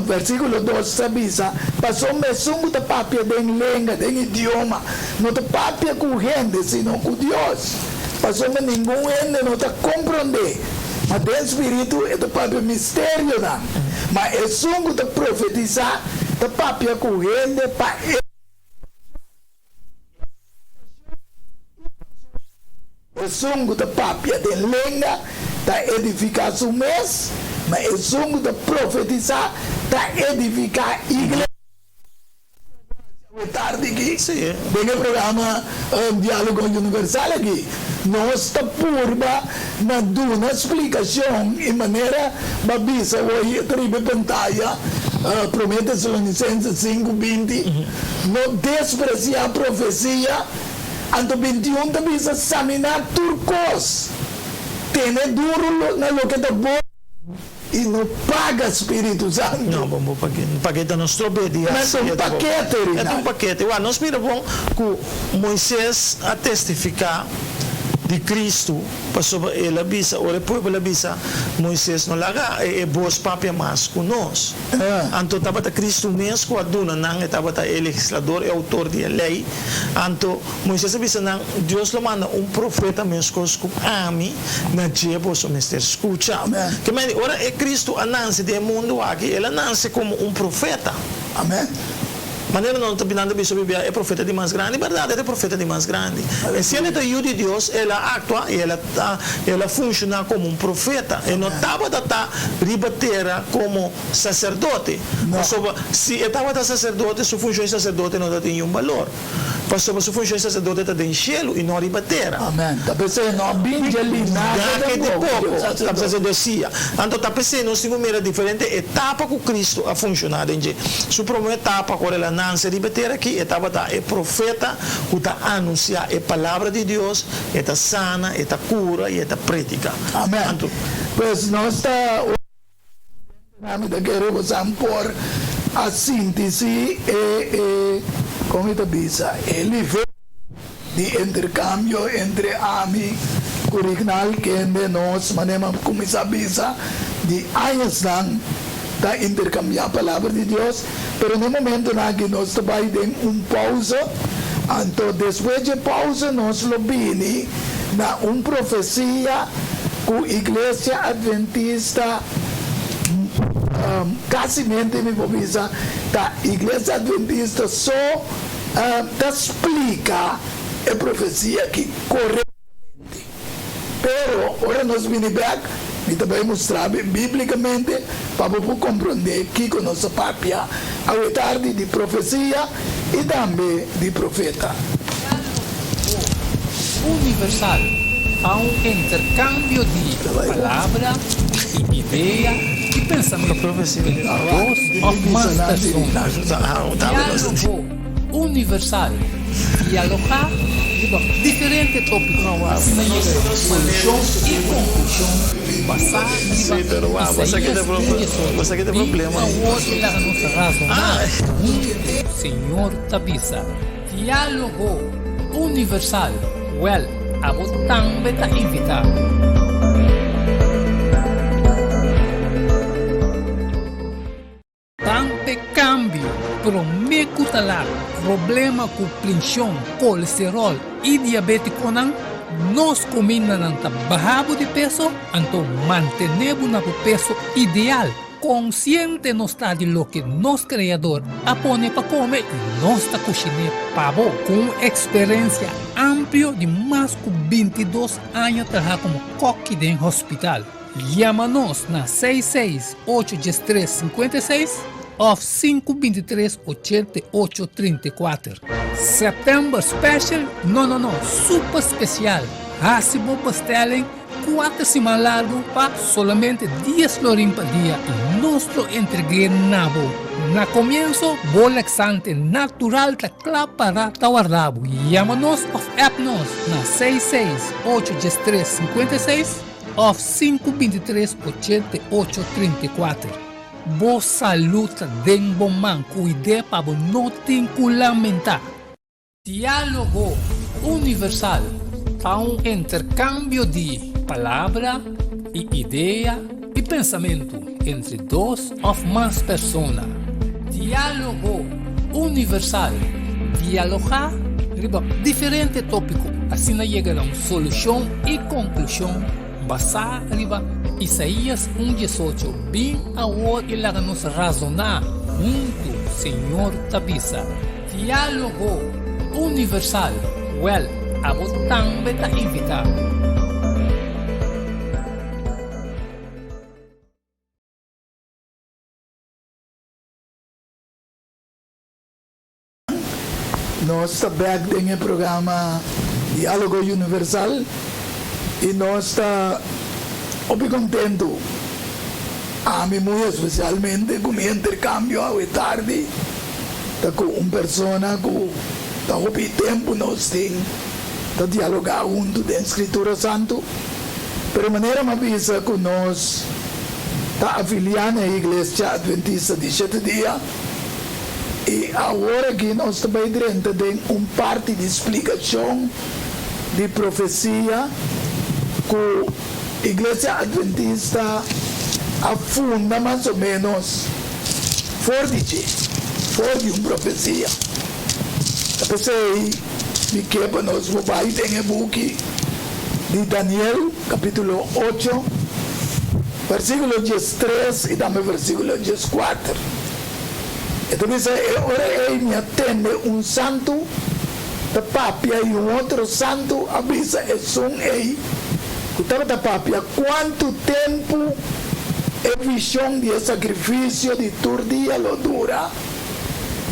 Speaker 3: Versíkulo 2 ta bisa, Pasobra esun ku ta papia den lenga, den idioma, no ta papia ku hende, sino ku Dios. Pasobra ningun hende no ta komprondé, ma den spiritu e ta papia misterionan. Ma esun ku ta profetisá ta papia ku hende pa edifikashon i konsuelo. Esun ku ta papia den lenga ta edifiká su mes, ma esun ku ta profetisá ta edifiká iglesia. Awe tardi aki den e programa Dialogo Universal aki nos ta purba na duna splicacion y manera bo a bisa hoy e ta riba e pantaya Prome Tesalonicenses 5, 20 no desprecia profecia anto 21 ta bisa samina tur cos tene duro na loke ta bon. I no paga Spiritu Santu.
Speaker 4: No, bo bo pakete. Pakete no strobe di
Speaker 3: hasi. Ma e ta un pakete,
Speaker 4: Rinaldo. E ta un pakete. Wak, nos mira bon ku Moises a testifiká di Kristu, pasobra el a bisa, ora e pueblo a bisa, Moises no laga e bos papia mas ku nos. Anto tabata Kristu mes ku a duna nan, e tabata e legislador, e outor di e lei. Anto Moises a bisa nan, Dios lo manda un profeta meskos ku ami, na dje boso mester skucha. Ke mende, ora e Kristu a nanse den e mundu aki, el a nanse komo un profeta.
Speaker 3: Amen.
Speaker 4: Manera nan ta nan ta bisa Biblia e profeta di mas grandi, bèrdat e ta e profeta di mas grandi. E siendo e ta yu di Dios, el a aktua i el a el a funshoná komo un profeta. E no tabata ta riba tera komo saserdote, pasobra si e tabata saserdote, su funshon di saserdote no ta tin niun balor. Pasobra su funshon di saserdote ta den shelu i no riba tera.
Speaker 3: Amen. Ta p'esei no a bin dje linahe tampoco dje saserdote.
Speaker 4: Saserdosia. Anto ta p'esei nos tin ku mira diferente etapa ku Kristu a funshoná den dje. Su promé etapa ora el a nanse riba e tera aki, e tabata e profeta ku ta anunsiá e palabra di Dios, e ta sana, e ta kura i e ta prediká.
Speaker 3: Amen.
Speaker 4: Anto.
Speaker 3: Pues nos ta. Mi ta kere bosan por a sinti si e e kon mi ta bisa e nivel di interkambio entre ami ku Rignal kende nos manera mi a kuminsá bisa di añasnan ta interkambiá palabra di Dios pero na e momentonan aki nos ta bai den un pousa anto despues dje pousa nos lo bini na un profesia ku Iglesia Adventista Casimente mi por bisa ta Iglesia Adventista so ta splica e profecia aki corectamente. Pero ora nos bini bek mi ta bay mustra bo biblicamente pa bo por comprende kico nos ta papia awe tardi di profecia y tambe di profeta.
Speaker 1: Diálogo Universal ta un interkambio di palabra i idea i pensamentu entre dos òf mas persona. Diálogo Universal, dialogá riba diferente tópiko asina yega na un solushon i konklushon basá riba Isaías 1:18. Bin awor i laga nos razoná huntu, Señor ta bisa. Diálogo Universal, Wèl, abo tambe ta invitá. Tante kambio, promé ku ta lat, problema ku plenshon, kolesteròl i diabétikonan, nos kumindanan ta baha bo di peso, anto mantené bo na bo peso ideal. Konsiente nos ta di loke nos Kreador a pone pa kome i nos ta kushiné pa bo. Ku un eksperensia amplio di mas ku bintidos aña traha komo kòki den hospital. Yama nos na seis seis ocho diestres 56 òf sinku bintitres 88 34. September special? No no no, super spesial! Hasi bo bestelling Kuater siman largu pa solamente dies florin pa dia i nos lo entreg'é na bo. Na komienso, bo laxante natural ta kla para ta warda bo. Yama nos òf app nos na seis seis ocho 13 56 òf sinku 23 88 34. Bo salú ta den bo man, kuid'é pa bo no tin ku lamentá. Diálogo Universal ta un interkambio di palabra i idea i pensamentu entre dos òf mas persona. Diálogo Universal, dialogá riba diferente tópiko asina yega na un solushon i konklushon basá riba Isaías un 18, Bin awor i laga nos razoná huntu, Señor ta bisa. Diálogo Universal, Wèl, abo tambe ta invitá.
Speaker 3: Nos ta bèk den e programa Diálogo Universal i nos ta hopi kontentu, ami muy espesialmente ku mi interkambio awe tardi. Ta ku un persona ku ta hopi tempu nos tin ta dialogá huntu den Skritura Santu. Pero manera mi a bisa ku nos ta afiliá na e Iglesia Adventista di Shete Dia i awor aki nos ta bai drenta den un parti di splikashon di profesia ku Iglesia Adventista a funda mas o ménos. For di dje, for di un profesia. Ta p'esei mi ke pa nos por bai den e buki di Daniel, kapítulo ocho, versíkulo 13 i tambe versíkulo 14. E ta bisa, E ora ei mi a tende un santu ta papia i un otro santu a bisa esun ei ku tabata papia, Kuantu tempu e vishon di e sakrifisio di tur dia lo dura,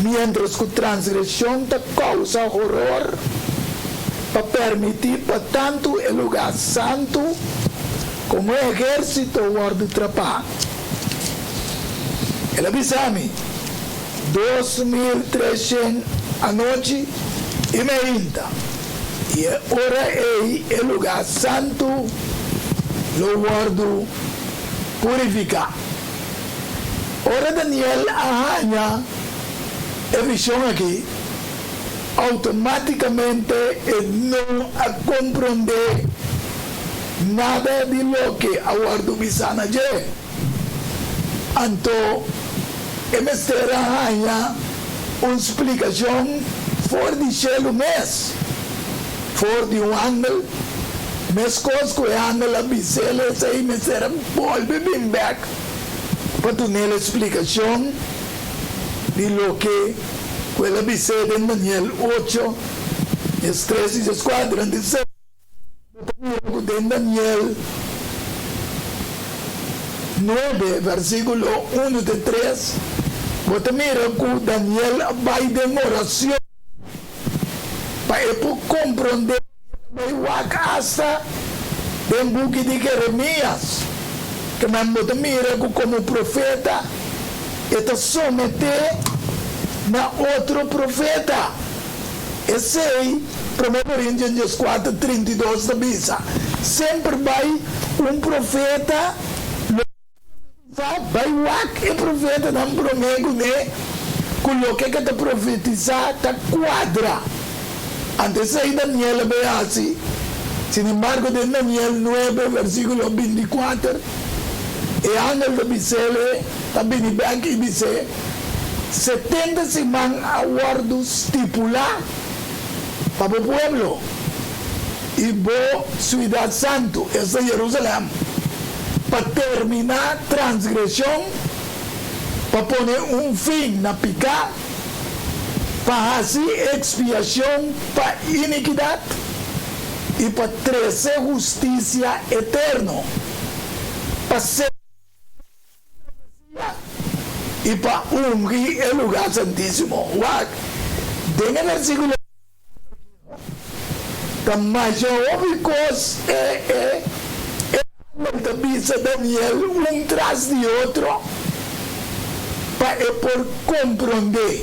Speaker 3: miéntras ku transgreshon ta kousa horor, pa permití pa tantu e lugá santu komo e ehérsito wòrdu trapá? El a bisa mi, 2300 anochi i meinta, i e ora ei e lugá santu lo wòrdu purifiká. Ora Daniel a haña e vishon akí, outomátikamente e no a komprondé nada di loke a wòrdu bisá na dje. Anto e mester a haña un splikashon for di shelu mes, for di un angel, meskos ku e angel a bis'el esei mester a bolbe bin bèk pa dun'el e splikashon di loke ku el a bis'é den Daniel ocho, 13 i 14. Nan di. Bo ta mira ku den Daniel nuebe, versíkulo unu te tres, bo ta mira ku Daniel a bai den orashon pa e por komprondé i el a bai wak asta den buki di Jeremias. Kemen bo ta mira ku komo profeta e ta someté na otro profeta. Esei, Promé Korintionan 14, 32 ta bisa, Semper bai un profeta lo profetisá, bai wak e profetanan promé kuné ku loke ke ta profetisá ta kuadra. Anto esei Daniel a bai hasi. Sin embargo, den Daniel nuebe, versíkulo 24, e angel ta bis'é, ta bini bèk i bis'é, 70 siman a wòrdu stipulá pa bo pueblo i bo siudat santu, esta Jerusalèm, pa terminá transgreshon, pa pone un fin na piká, pa hasi ekspiashon pa inikidat i pa trese hustisia eterno, pa. I pa ungi e lugá santísimo. Wak, den e versíkulo ta masha hopi kos e e e angel ta bisa Daniel un tras di otro pa e por komprondé.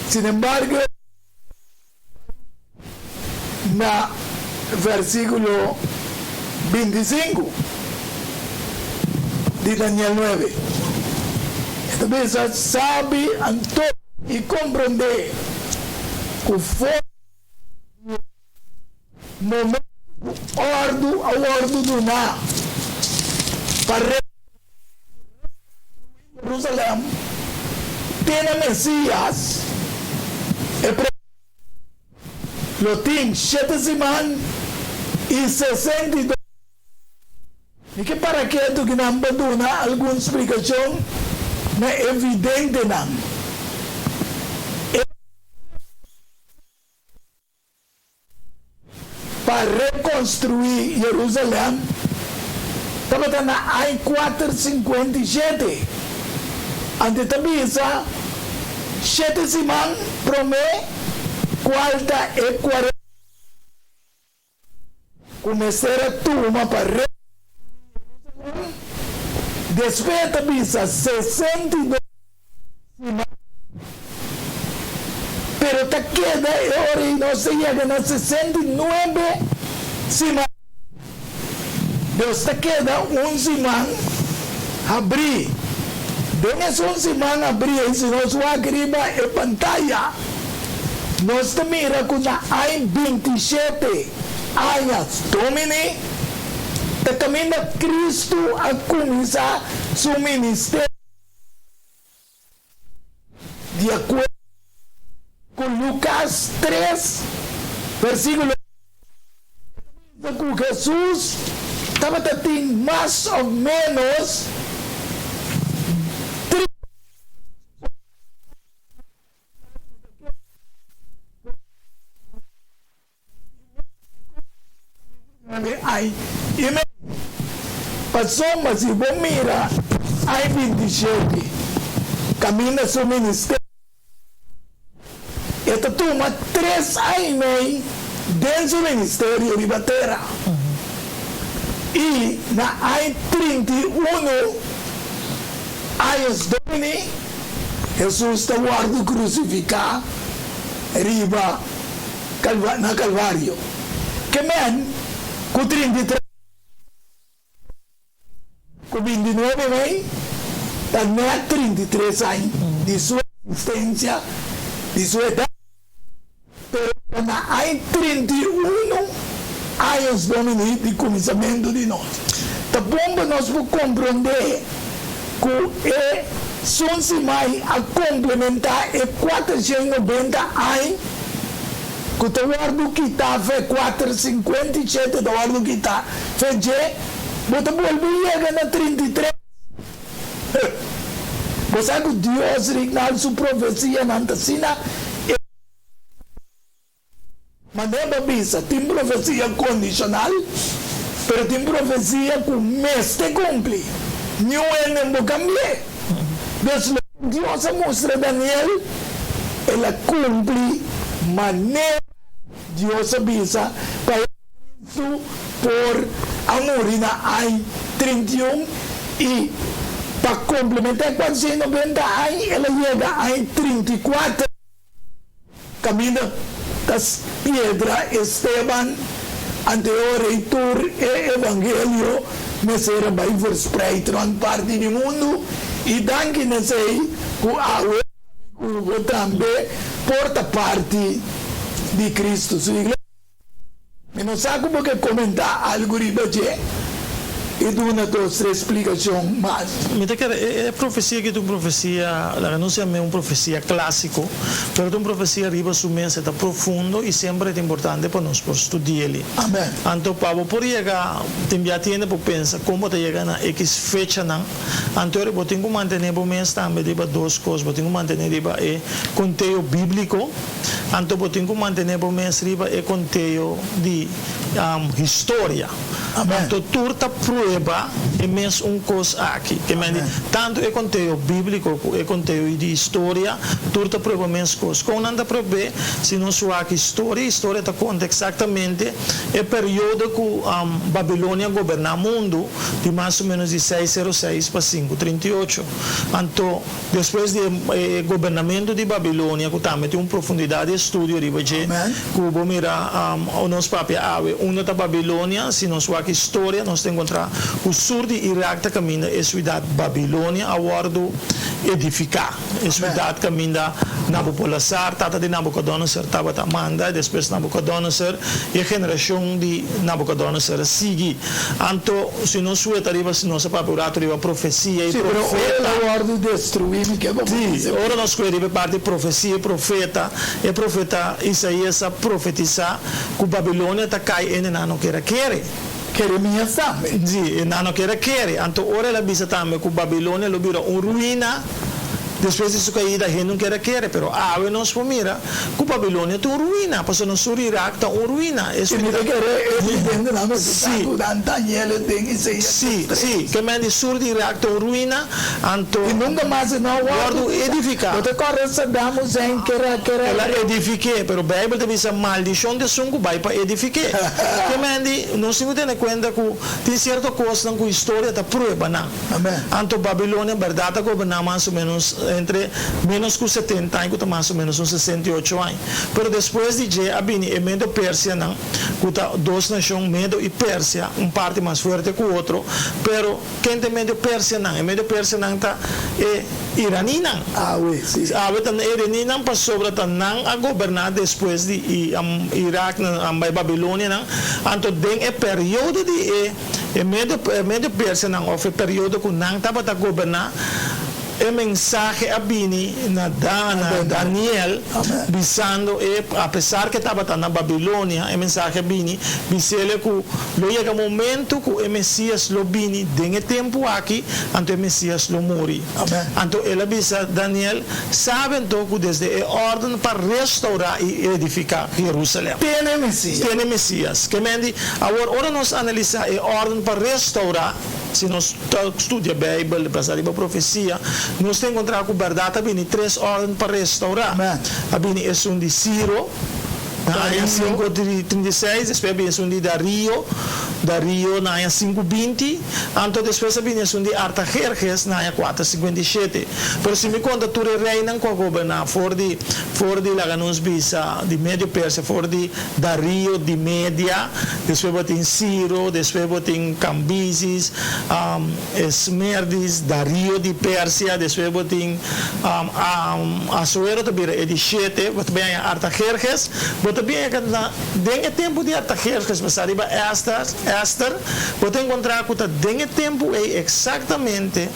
Speaker 3: Sinembargo, na versíkulo 25 di Daniel 9. E ta bisa, Sabi anto i komprondé ku for di e momentu ku òrdu a wòrdu duná pa Jerusalèm te na Mesías, e lo tin shete siman i 62. Mi ke para ketu ki nan pa duna algun splikashon na e videntenan. E. Pa rekonstruí Jerusalèm tabata na aña 457. Ante ta bisa shete siman promé kual ta e kuarenta ku mester a tuma pa rekonstruí Jerusalèm. Despues ta bisa 62 siman. Pero ta keda e ora ei nos ta yega na 69 siman. Nos ta keda un siman habrí. Den esun siman habrí ei, si nos wak riba e pantaya, nos ta mira ku na aña 27 aña Domini ta kaminda Kristu a kuminsá su ministerio. Di akuerdo ku Lukas 3, versíkulo, e ta bisa ku Hesus tabata tin mas òf ménos 30. aña i mei. Pasobra si bo mira aña 27 kaminda su ministerio, e ta tuma tres aña i mei den su ministerio riba tera. I na aña 31 años Domini, Hesus ta wòrdu krusifiká riba na Kalvario. Ke men ku 33 ku 29 mei ta nèt 33 aña di su eksistensia, di su edat. Pero ta na aña 31 años Domini di kuminsamentu di nos. Ta bon pa nos por komprondé ku e sun simai a komplementá e 490 aña ku ta wòrdu kitá fe 457 ta wòrdu kitá fe dje, bo ta bolbe yega na 33. Bo sa ku Dios Rignald su profesianan ta asina e manera pa bisa tin profesia kondishonal pero tin profesia ku mester kumpli niun hende no por kambi'é. Dus loke Dios a mustra Daniel el a kumpli manera Dios a bisa pa Jesucristo por a muri na añ 31 i pa komplementá e 490 añ el a yega añ 34 kaminda ta piedra Esteban ante ora i tur e evangelio mester a bai verspreid rònt parti di mundu i danki na esei ku awe Ku bo tambe por ta parti di Cristo su iglesia. Mi no sa ku bo ke komentá algu riba dje i duna dos tres splikashon mas.
Speaker 4: Mi ta kere e profesia aki ta un profesia, laga nos yam'é un profesia klásiko, pero ta un profesia riba su mes, e ta profundo i semper e ta importante pa nos por studi'el.
Speaker 3: Amen.
Speaker 4: Anto pa bo por yega, tin bia tiende por pensa kon bo ta yega na ekis fechanan. Anto ora bo tin ku mantené bo mes tambe riba dos kos, bo tin ku mantené riba e konteo bíbliko, anto bo tin ku mantené bo mes riba e konteo di historia. Anto tur ta prueba e mes un kos aki. Ke men di, tantu e konteo bíbliko ku e konteo di historia, tur ta prueba mes kos. Kon nan ta prueb'é? Si nos wak historia, historia ta konta eksaktamente e periodo ku Babilonia goberná mundu, di mas o menos di seis sero seis pa 538. Anto, despues di e gobernamentu di Babilonia, ku tambe tin un profundidat di estudio riba dje, ku bo mira nos papia awe, unda ta Babilonia? Si nos wak historia, nos ta enkontrá ku sur di Irak ta kaminda e siudat Babilonia a wòrdu edifiká. E siudat kaminda Nabucodonosor, tata di Nabucodonosor, tabata manda, i despues Nabucodonosor i e generashon di Nabucodonosor a sigui. Anto, si nos weta riba, si nos a papia un ratu riba profesia i
Speaker 3: Sí, pero ora
Speaker 4: profeta.
Speaker 3: el a wòrdu destruí, mi ke pa bo
Speaker 4: Sí,
Speaker 3: bisa.
Speaker 4: ora nos kue riba e parti profesia i profeta, e profeta Isaías a profetisá ku Babilonia ta kai ende nan no kier a kere.
Speaker 3: Jeremías tambe.
Speaker 4: Sí, e nan no kier a kere. Anto ora el a bisa tambe ku Babilonia lo bira un ruina despues di su kaida, hende no kier a kere. Pero awe nos por mira ku Babilonia ta un ruina, pasobra nos sur Irak ta un ruina. E
Speaker 3: Si mi ta kere e videntenan mester sa ku nan Daniel den Isaías
Speaker 4: Sí,
Speaker 3: 3.
Speaker 4: sí, ke men di sur di Irak ta un ruina, anto
Speaker 3: I nunka mas e no a wòrdu
Speaker 4: wòrdu edifiká.
Speaker 3: Bo ta kòrda Saddam Hussein kera kera.
Speaker 4: El a edifik'é, pero Beibel ta bisa maldishon di esun ku bai pa edifik'é. Ke men di, nos tin ku tene kuenta ku tin sierto kosnan ku historia ta prueba nan.
Speaker 3: Amen.
Speaker 4: Anto Babilonia bèrdat a goberná mas o ménos entre ménos ku 70 aña, ku ta mas o ménos un 68 aña. Pero despues di dje a bini e Medo-Persianan, ku ta dos nashon, Medo i Persia, un parti mas fuerte ku otro, pero ken ta e Medo-Persianan? E Medo-Persianan ta e Iraninan.
Speaker 3: Awe, si.
Speaker 4: Awe ta e Iraninan pasobra ta nan a goberná despues di Irak, nan bai Babilonianan. Anto den e periodo di e e Medo-Persianan òf e periodo ku nan tabata goberná. e mensahe a bini na na Daniel, bisando e, apesar ku e tabata na Babilonia, e mensahe a bini bis'el ku lo yega momento ku e Mesias lo bini den e tempu aki, anto e Mesias lo muri. Anto el a bisa Daniel, Sabe anto ku desde e órden pa restourá i edifiká Jerusalèm.
Speaker 3: Tene Mesias.
Speaker 4: Tene Mesias. Ke men di, awor ora nos analisá e órden pa restourá, si nos ta studia Beibel basá riba profesia, nos ta enkontrá ku bèrdat a bini tres órden pa restourá. A bini esun di Siro na aña 536, despues a bini esun di Dario, Dario na aña 520, anto despues a bini esun di Artaherhes na aña 457. Pero si mi konta tur e reinan ku a goberná for di for di laga nos bisa di Medio Persia, for di Dario di Media, despues bo tin Siro, despues bo tin Cambisis, Esmerdis, Dario di Persia, despues bo tin Asuero ta bira e di shete, bo ta bin haña Artaherhes, bo ta bin haña na den e tempu di Artaherhes basá riba Ester, Ester, bo ta enkontrá ku ta den e tempu ei eksaktamente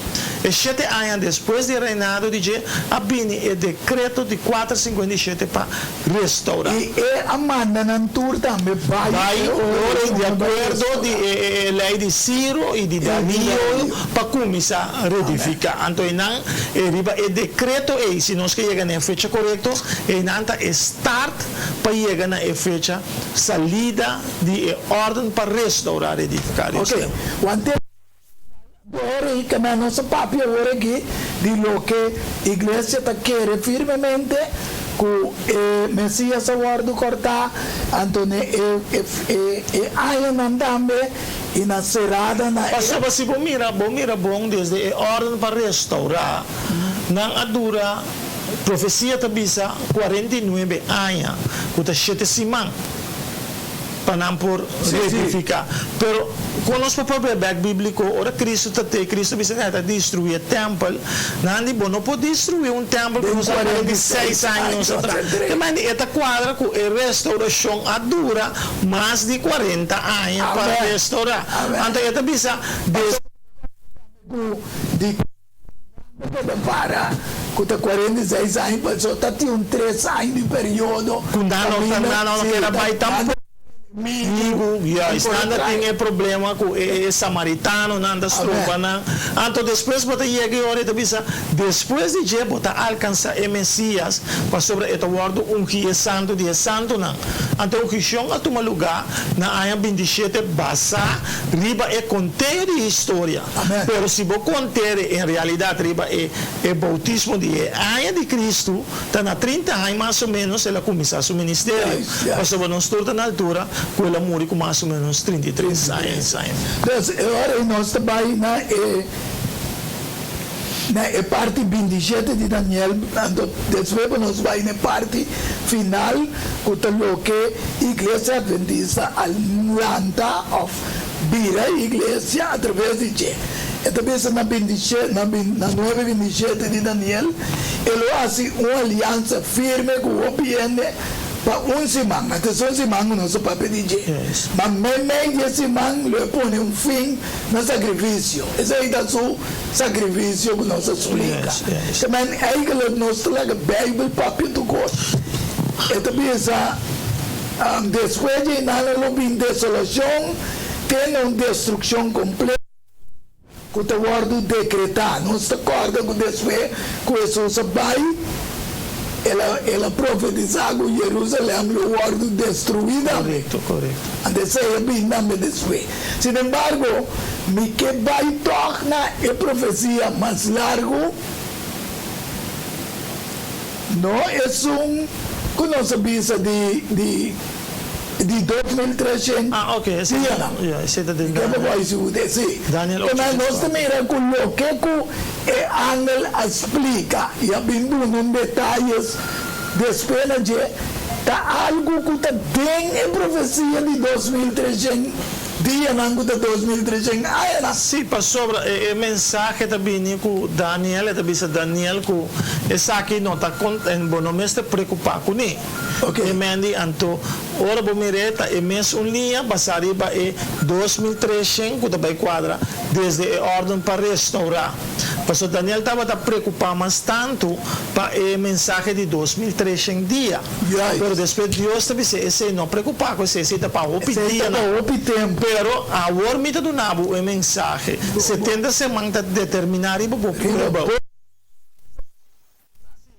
Speaker 4: e shete aña despues di e reinado di dje a bini e dekreto di 457 pa restaurá.
Speaker 3: I e a manda nan tur tambe bai
Speaker 4: Bai
Speaker 3: e
Speaker 4: ora i
Speaker 3: ora
Speaker 4: di
Speaker 3: pa
Speaker 4: akuerdo di
Speaker 3: restaurá.
Speaker 4: e lei di Siro i di
Speaker 3: I di
Speaker 4: Dario
Speaker 3: Dario.
Speaker 4: pa kuminsá
Speaker 3: Amèn.
Speaker 4: redifiká. Anto einan e riba e dekreto ei, si nos ke yega na e fecha korekto, einan ta e start pa yega na e fecha salida di e órden pa restaurá, redifiká
Speaker 3: Ok,
Speaker 4: Jerusalèm.
Speaker 3: wante Ora i keme nos a papia awor aki di loke iglesia ta kere firmemente ku e Mesias a wòrdu kòrtá, anto ne e e e añanan tambe i na serada na e.
Speaker 4: Pasobra si bo mira, bo mira bon desde e órden pa restourá, nan a dura, profesia ta bisa, 49 aña, ku ta shete siman. pa nan por retifiká. Pero, kon nos por papia bèk bíbliko ora Kristu ta te? Kristu a bisa ku e ta destruí e tèmpel. Nan di, Bo no por destruí un tèmpel ku nos a 46 aña nos a traha. Te manda e ta kuadra ku e restourashon a dura mas di 40 aña pa restourá. Anto e ta bisa, Des.
Speaker 3: Bo ta para ku ta 46 aña paso ta tin un tres aña di periodo
Speaker 4: Ku nan no ta
Speaker 3: kaminda
Speaker 4: nan no
Speaker 3: si
Speaker 4: keda
Speaker 3: ta
Speaker 4: bai tampoco.
Speaker 3: Migu
Speaker 4: Migu, juist.
Speaker 3: por
Speaker 4: Nan ta tin
Speaker 3: trae.
Speaker 4: e problema ku e samaritanonan ta stroba
Speaker 3: Amen.
Speaker 4: nan. Anto despues bo ta yega e ora e ta bisa, despues di dje bo ta alkansa e Mesias, pasobra e ta wòrdu ungí e Santu di e santunan. Anto ungishon a tuma lugá na aña 27 basá riba e konteo di historia.
Speaker 3: Amen.
Speaker 4: Pero si bo kontere en realidat riba e e boutismo di e aña di Kristu, ta na 30 aña mas o menos el a kuminsá su ministerio,
Speaker 3: Juist, juist.
Speaker 4: pasobra nos tur ta na altura ku el a muri ku mas o menos 33 aña.
Speaker 3: Dus e ora ei nos ta bai na e na e parti 27 di Daniel, anto despues ku nos bai na e parti final ku ta loke Iglesia Adventista a lanta òf bira iglesia a traves di dje. E ta bisa na bintishe, na na nuebe 27 di Daniel, e lo hasi un aliansa firme ku hopi hende pa un siman. Anto es un siman ku nos a papia di dje. Ma meimei di e siman lo e pone un fin na sakrifisio. Esei ta su sakrifisio ku nos a splika. Te men eigenlijk nos ta laga Beibel papia tur kos. E ta bisa. Despues di einan lo bin desolashon te na un destrukshon kompleto ku ta wòrdu dekretá. Nos ta kòrda ku despues ku Hesus a bai, el a el a profetisá ku Jerusalèm lo wòrdu destruí tambe. Anto esei a bin tambe despues. Sinembargo, mi ke bai tòg na e profesia mas largu. No esun ku nos a bisa di di di 2300
Speaker 4: Ah, ok, esei ta,
Speaker 3: dianan.
Speaker 4: ya, esei ta den
Speaker 3: Ke bo
Speaker 4: Daniel.
Speaker 3: bai sigur di esei?
Speaker 4: Daniel
Speaker 3: Te
Speaker 4: ocho
Speaker 3: men nos ta
Speaker 4: 34.
Speaker 3: mira ku loke ku e angel a splika i a bin duna un detayes despues na dje ta algu ku ta den e profesia di 2300 Dianan ku ta 2300 añanan.
Speaker 4: Sí, pasobra e mensahe ta bini ku Daniel, e ta bisa Daniel ku esaki no ta kon, bo no mester preokupá kuné.
Speaker 3: Ok.
Speaker 4: E men di, anto, ora bo mir'é ta e mes un liña basá riba e 2300 ku ta bai kuadra desde e órden pa restourá. Pasobra Daniel tabata preokupá mas tantu pa e mensahe di 2300 dia. Pero despues Dios ta bis'é, Esei no preokupá ku esei, esei ta pa hopi
Speaker 3: Esei ta pa
Speaker 4: dianan.
Speaker 3: hopi tempu.
Speaker 4: Pero awor mi ta duna bo e mensahe, 70 seman ta determiná riba bo
Speaker 3: Riba
Speaker 4: pueblo.
Speaker 3: bo.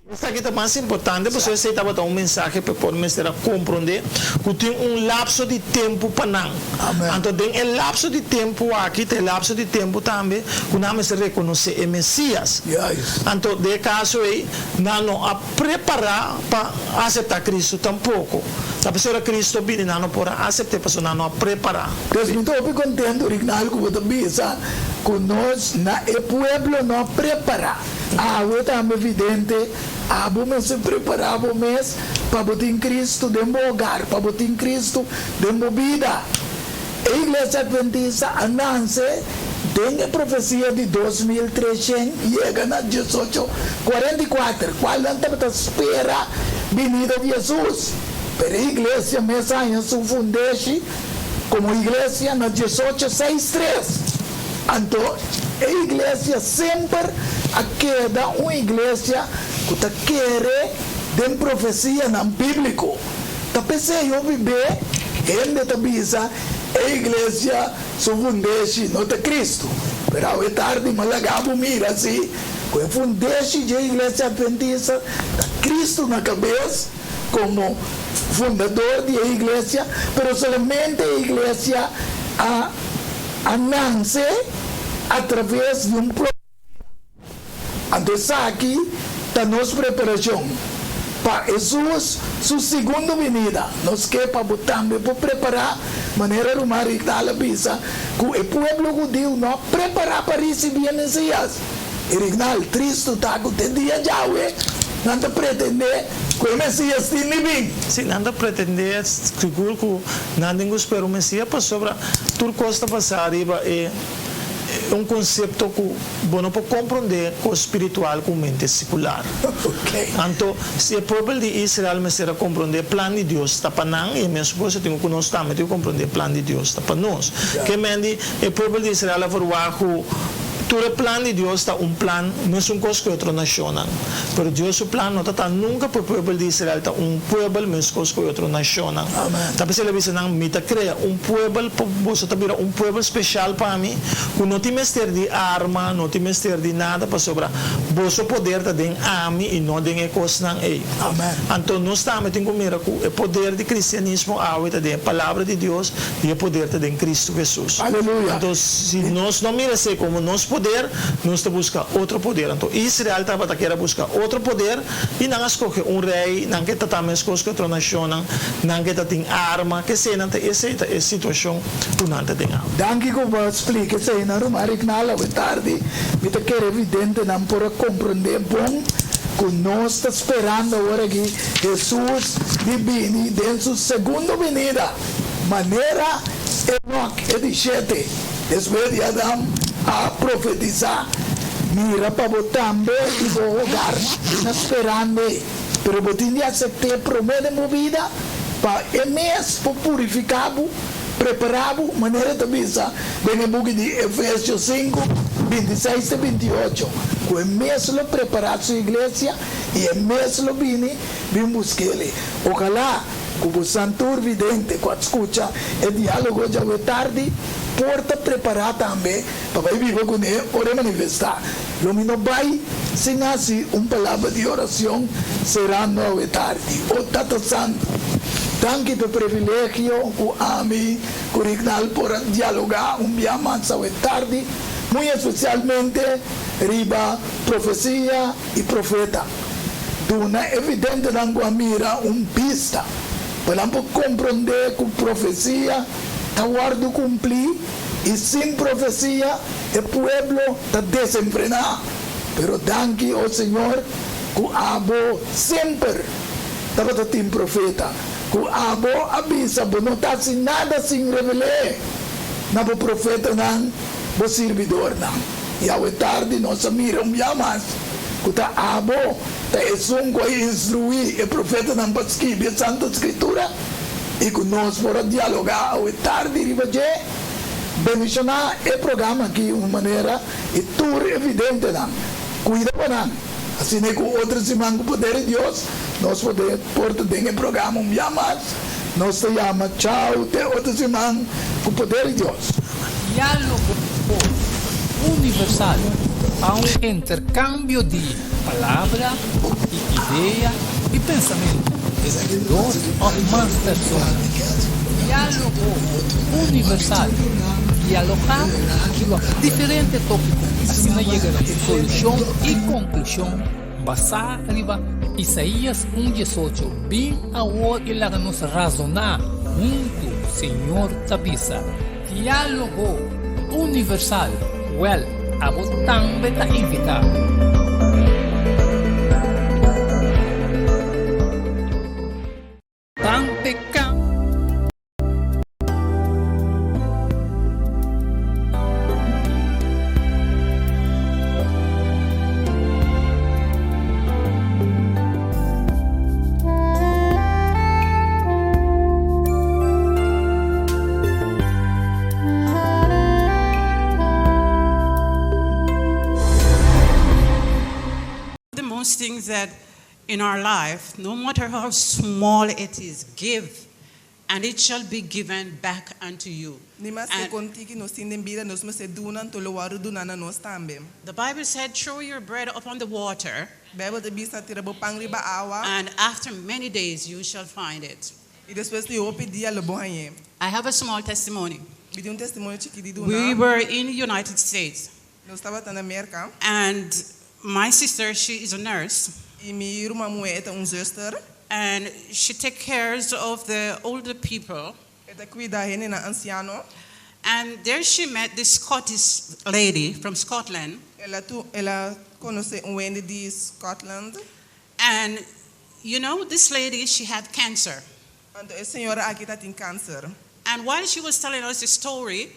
Speaker 4: Esaki ta mas importante pasobra esei tabata un mensahe pa e pueblo mester a komprondé ku tin un lapso di tempu pa nan.
Speaker 3: Amen.
Speaker 4: Anto den e lapso di tempu aki ta e lapso di tempu tambe ku nan mester rekonosé e Mesias.
Speaker 3: Juist.
Speaker 4: Anto den e kaso ei nan no a prepará pa aseptá Kristu tampoko. Ta pasobra Kristu a bini nan no por a asept'é pasobra nan no a prepará.
Speaker 3: Pues mi ta hopi kontentu Rignal ku bo ta bisa ku nos na e pueblo no a prepará. Awe tambe vidente, abo mester prepará bo mes pa bo tin Cristo den bo hogar, pa bo tin Cristo den bo bida. E Iglesia Adventista a nanse den e profesia di 2300 yega na 1844, kual nan tabata spera binida di Jesus. Pero e iglesia mes a haña su fundeshi komo iglesia na 1863. Anto e iglesia semper a keda un iglesia ku ta kere den profesianan bíbliko. Ta p'esei hopi be hende ta bisa e iglesia su fundeshi no ta Kristu. Pero awe tardi mi a laga bo mira si ku e fundeshi dje iglesia adventista ta Kristu na kabes komo fundador di e iglesia, pero solamente e iglesia a a nanse a traves di un profesia. Anto esaki ta nos preparashon pa Hesus su segundo binida. Nos ke pa bo tambe por prepará, manera ruman Rignal a bisa, ku e pueblo hudiu no a prepará pa risibí e Mesias. I Rignal, tristu ta ku te dia djawe nan ta pretendé ku e Mesias tin di bin.
Speaker 4: Sí, nan ta pretendé sigur ku nan tin ku spera un Mesias pasobra tur kos ta basá riba e un konsepto ku bo no por komprondé kos spiritual ku mente sekular. Anto, si e puebel di Israel mester a komprondé plan di Dios ta pa nan, i e mesun kos e tin ku nos tambe tin ku komprondé plan di Dios ta pa nos. Ke men di e puebel di Israel a verwagt ku Tur e plan di Dios ta un plan mesun kos ku e otro nashonnan. Pero Dios su plan no ta ta nunka ku e puebel di Israel ta un puebel meskos ku e otro nashonnan. Ta p'esei el a bisa nan, Mi ta krea un puebel pa boso ta bira un puebel speshal pa mi, ku no tin mester di arma, no tin mester di nada, pasobra boso poder ta den ami i no den e kosnan ei. Anto nos tambe tin ku mira ku e poder di kristianismo awe ta den e Palabra di Dios i e poder ta den Kristu Hesus.
Speaker 3: Aleluya!
Speaker 4: Anto, si nos no mira esei komo nos poder, nos ta buska otro poder. Anto, Israel tabata kier a buska otro poder, i nan a skohe un rei, nan ke ta ta meskos ku otro nashonnan, nan ke ta tin arma, keseinan ta esei ta e situashon ku nan ta den awe.
Speaker 3: Danki ku bo a splika eseinan, ruman Rignal. Awe tardi mi ta kere evidentenan por a komprondé bon ku nos ta sperando awor aki Hesus di bini den su segundo binida. Manera Enoc e di shete despues di Adam a profetisá, Mira pa bo tambe i bo hogar na sperando-e, pero bo tin di asept'é promé den bo bida pa e mes por purifiká bo, prepará bo, manera e ta bisa den e buki di Efesios 5, 26 te 28, ku e mes lo prepará su iglesia i e mes lo bini bin busk'el. Ojalá Ku bo san tur vidente ku a skucha e diálogo djawe tardi por ta prepará tambe pa bai biba kuné ora e manifestá. Lo mi no bai sin hasi un palabra di oracion serando awe tardi. O Tata Santu, danki p'e privilegio ku ami ku Rignal por a dialogá un bia mas awe tardi, muy especialmente riba profesia i profeta. Duna e videntenan ku a mira un bista pa nan por komprondé ku profesia ta wòrdu kumplí i sin profesia e pueblo ta desenfrená. Pero danki, o Señor, ku abo semper tabata tin profeta, ku abo a bisa bo no ta hasi nada sin revel'é na bo profetanan, bo sirbidornan. I awe tardi nos a mira un bia mas ku ta abo ta esun ku a instruí e profetanan pa skibi e Santu Skritura i ku nos por a dialogá awe tardi riba dje. Bendishoná e programa aki un manera i tur e videntenan. Kuida pa nan. Asina ku otro siman ku poder di Dios nos poder por ta den e programa un bia mas. Nos ta yama chao te otro siman ku poder di Dios.
Speaker 1: Diálogo Universal pa un interkambio di palabra i idea i pensamentu entre dos òf mas persona. Diálogo Universal, dialogá riba diferente tópiko asina yega na un solushon i konklushon basá riba Isaías un diesocho, Bin awor i laga nos razoná huntu, Señor ta bisa. Diálogo Universal, Wèl, abo tambe ta invitá. Ban p'e
Speaker 5: The most things that in our life, no matter how small it is, give, and it shall be given back unto you.
Speaker 6: Ni maske
Speaker 5: And
Speaker 6: kon tiki nos tin den bida, nos mester duna, anto lo wòrdu duná na nos tambe.
Speaker 5: the Bible said, Throw your bread upon the water,
Speaker 6: Beibel ta bisa, Tira bo pan riba awa,
Speaker 5: and after many days you shall find it.
Speaker 6: i despues di hopi dia lo bo hañ'é.
Speaker 5: I have a small testimony.
Speaker 6: Mi tin un testimonio chikí di
Speaker 5: We
Speaker 6: duna.
Speaker 5: were in the United States,
Speaker 6: Nos tabata na Merka,
Speaker 5: and my sister, she is a nurse,
Speaker 6: i mi ruman muhé e ta un zùster.
Speaker 5: and she takes care of the older people.
Speaker 6: E ta kuida hendenan ansiano.
Speaker 5: And there she met this Scottish lady from Scotland.
Speaker 6: El a tu, el a konosé un hende di Scotland.
Speaker 5: And you know, this lady, she had cancer.
Speaker 6: Anto e señora aki ta tin kanser.
Speaker 5: And while she was telling us the story,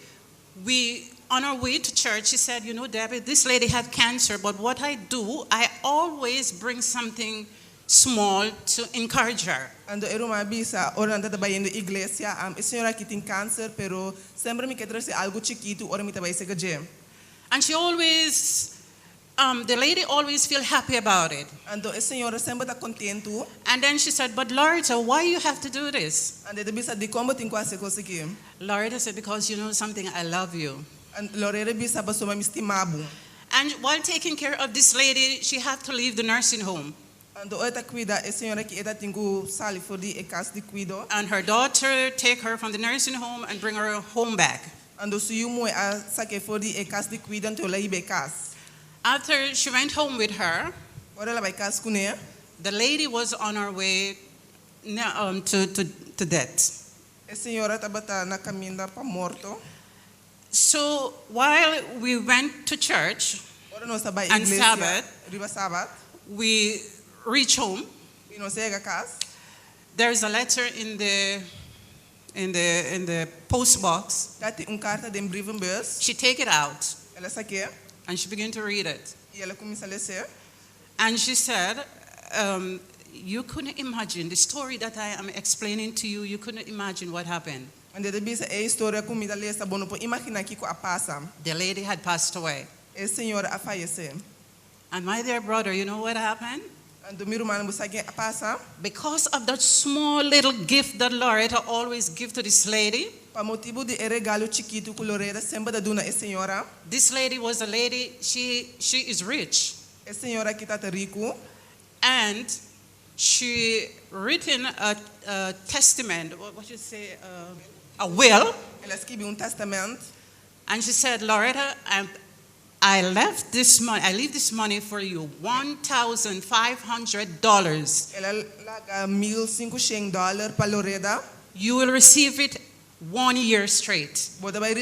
Speaker 5: we, on our way to church, she said, You know, Debbie, this lady had cancer, but what I do, I always bring something small to encourage her.
Speaker 6: Anto e ruman a bisa, ora nan ta ta bayendo iglesia, e señora aki tin kanser, pero semper mi ke trese algu chikitu ora mi ta bai sega dje.
Speaker 5: And she always, um, the lady always feel happy about it.
Speaker 6: Anto e señora semper ta kontentu.
Speaker 5: And then she said, But Loretta, why you have to do this?
Speaker 6: Anto e ta bisa, Dikon bo tin ku hasi e kos aki?
Speaker 5: Loretta said, Because you know something, I love you.
Speaker 6: Anto Loretta a bisa, Pasobra mi stima bo.
Speaker 5: And while taking care of this lady, she had to leave the nursing home.
Speaker 6: Anto ora e ta kuida e señora aki e ta tin ku sali for di e kas di kuido.
Speaker 5: And her daughter take her from the nursing home and bring her home back.
Speaker 6: Anto su yu muhé a sak'é for di e kas di kuido anto el a hiba e kas.
Speaker 5: After she went home with her,
Speaker 6: Ora el a bai kas kuné.
Speaker 5: the lady was on her way to to to death.
Speaker 6: E señora tabata na kaminda pa morto.
Speaker 5: So while we went to church
Speaker 6: Ora nos a bai
Speaker 5: on
Speaker 6: iglesia
Speaker 5: Sabbath,
Speaker 6: riba Sabat.
Speaker 5: we reach home.
Speaker 6: I nos a yega kas.
Speaker 5: There is a letter in the in the in the post box.
Speaker 6: Ta tin un karta den brievenbus.
Speaker 5: She take it out.
Speaker 6: El a sak'é.
Speaker 5: And she begin to read it.
Speaker 6: I el a kuminsá les'é.
Speaker 5: And she said, um, You couldn't imagine the story that I am explaining to you, you couldn't imagine what happened.
Speaker 6: Anto e ta bisa, E historia ku mi ta lesa, bo no por imaginá kiko a pasa.
Speaker 5: The lady had passed away.
Speaker 6: E señora a fayesé.
Speaker 5: And my dear brother, you know what happened?
Speaker 6: Anto mi rumannan, bo sa ke a pasa?
Speaker 5: Because of that small little gift that Loretta always give to this lady.
Speaker 6: Pa motibu di e regalo chikitu ku Loretta semper ta duna e señora.
Speaker 5: This lady was a lady, she she is rich.
Speaker 6: E señora aki ta ta riku.
Speaker 5: And she written a a testament, what you say, a will.
Speaker 6: El a skibi un testament.
Speaker 5: And she said, Loretta, I I left this money, I leave this money for you, $1,500 dollars.
Speaker 6: El a laga mil sinku shen dòler pa Loretta.
Speaker 5: You will receive it one year straight.
Speaker 6: Bo ta bai.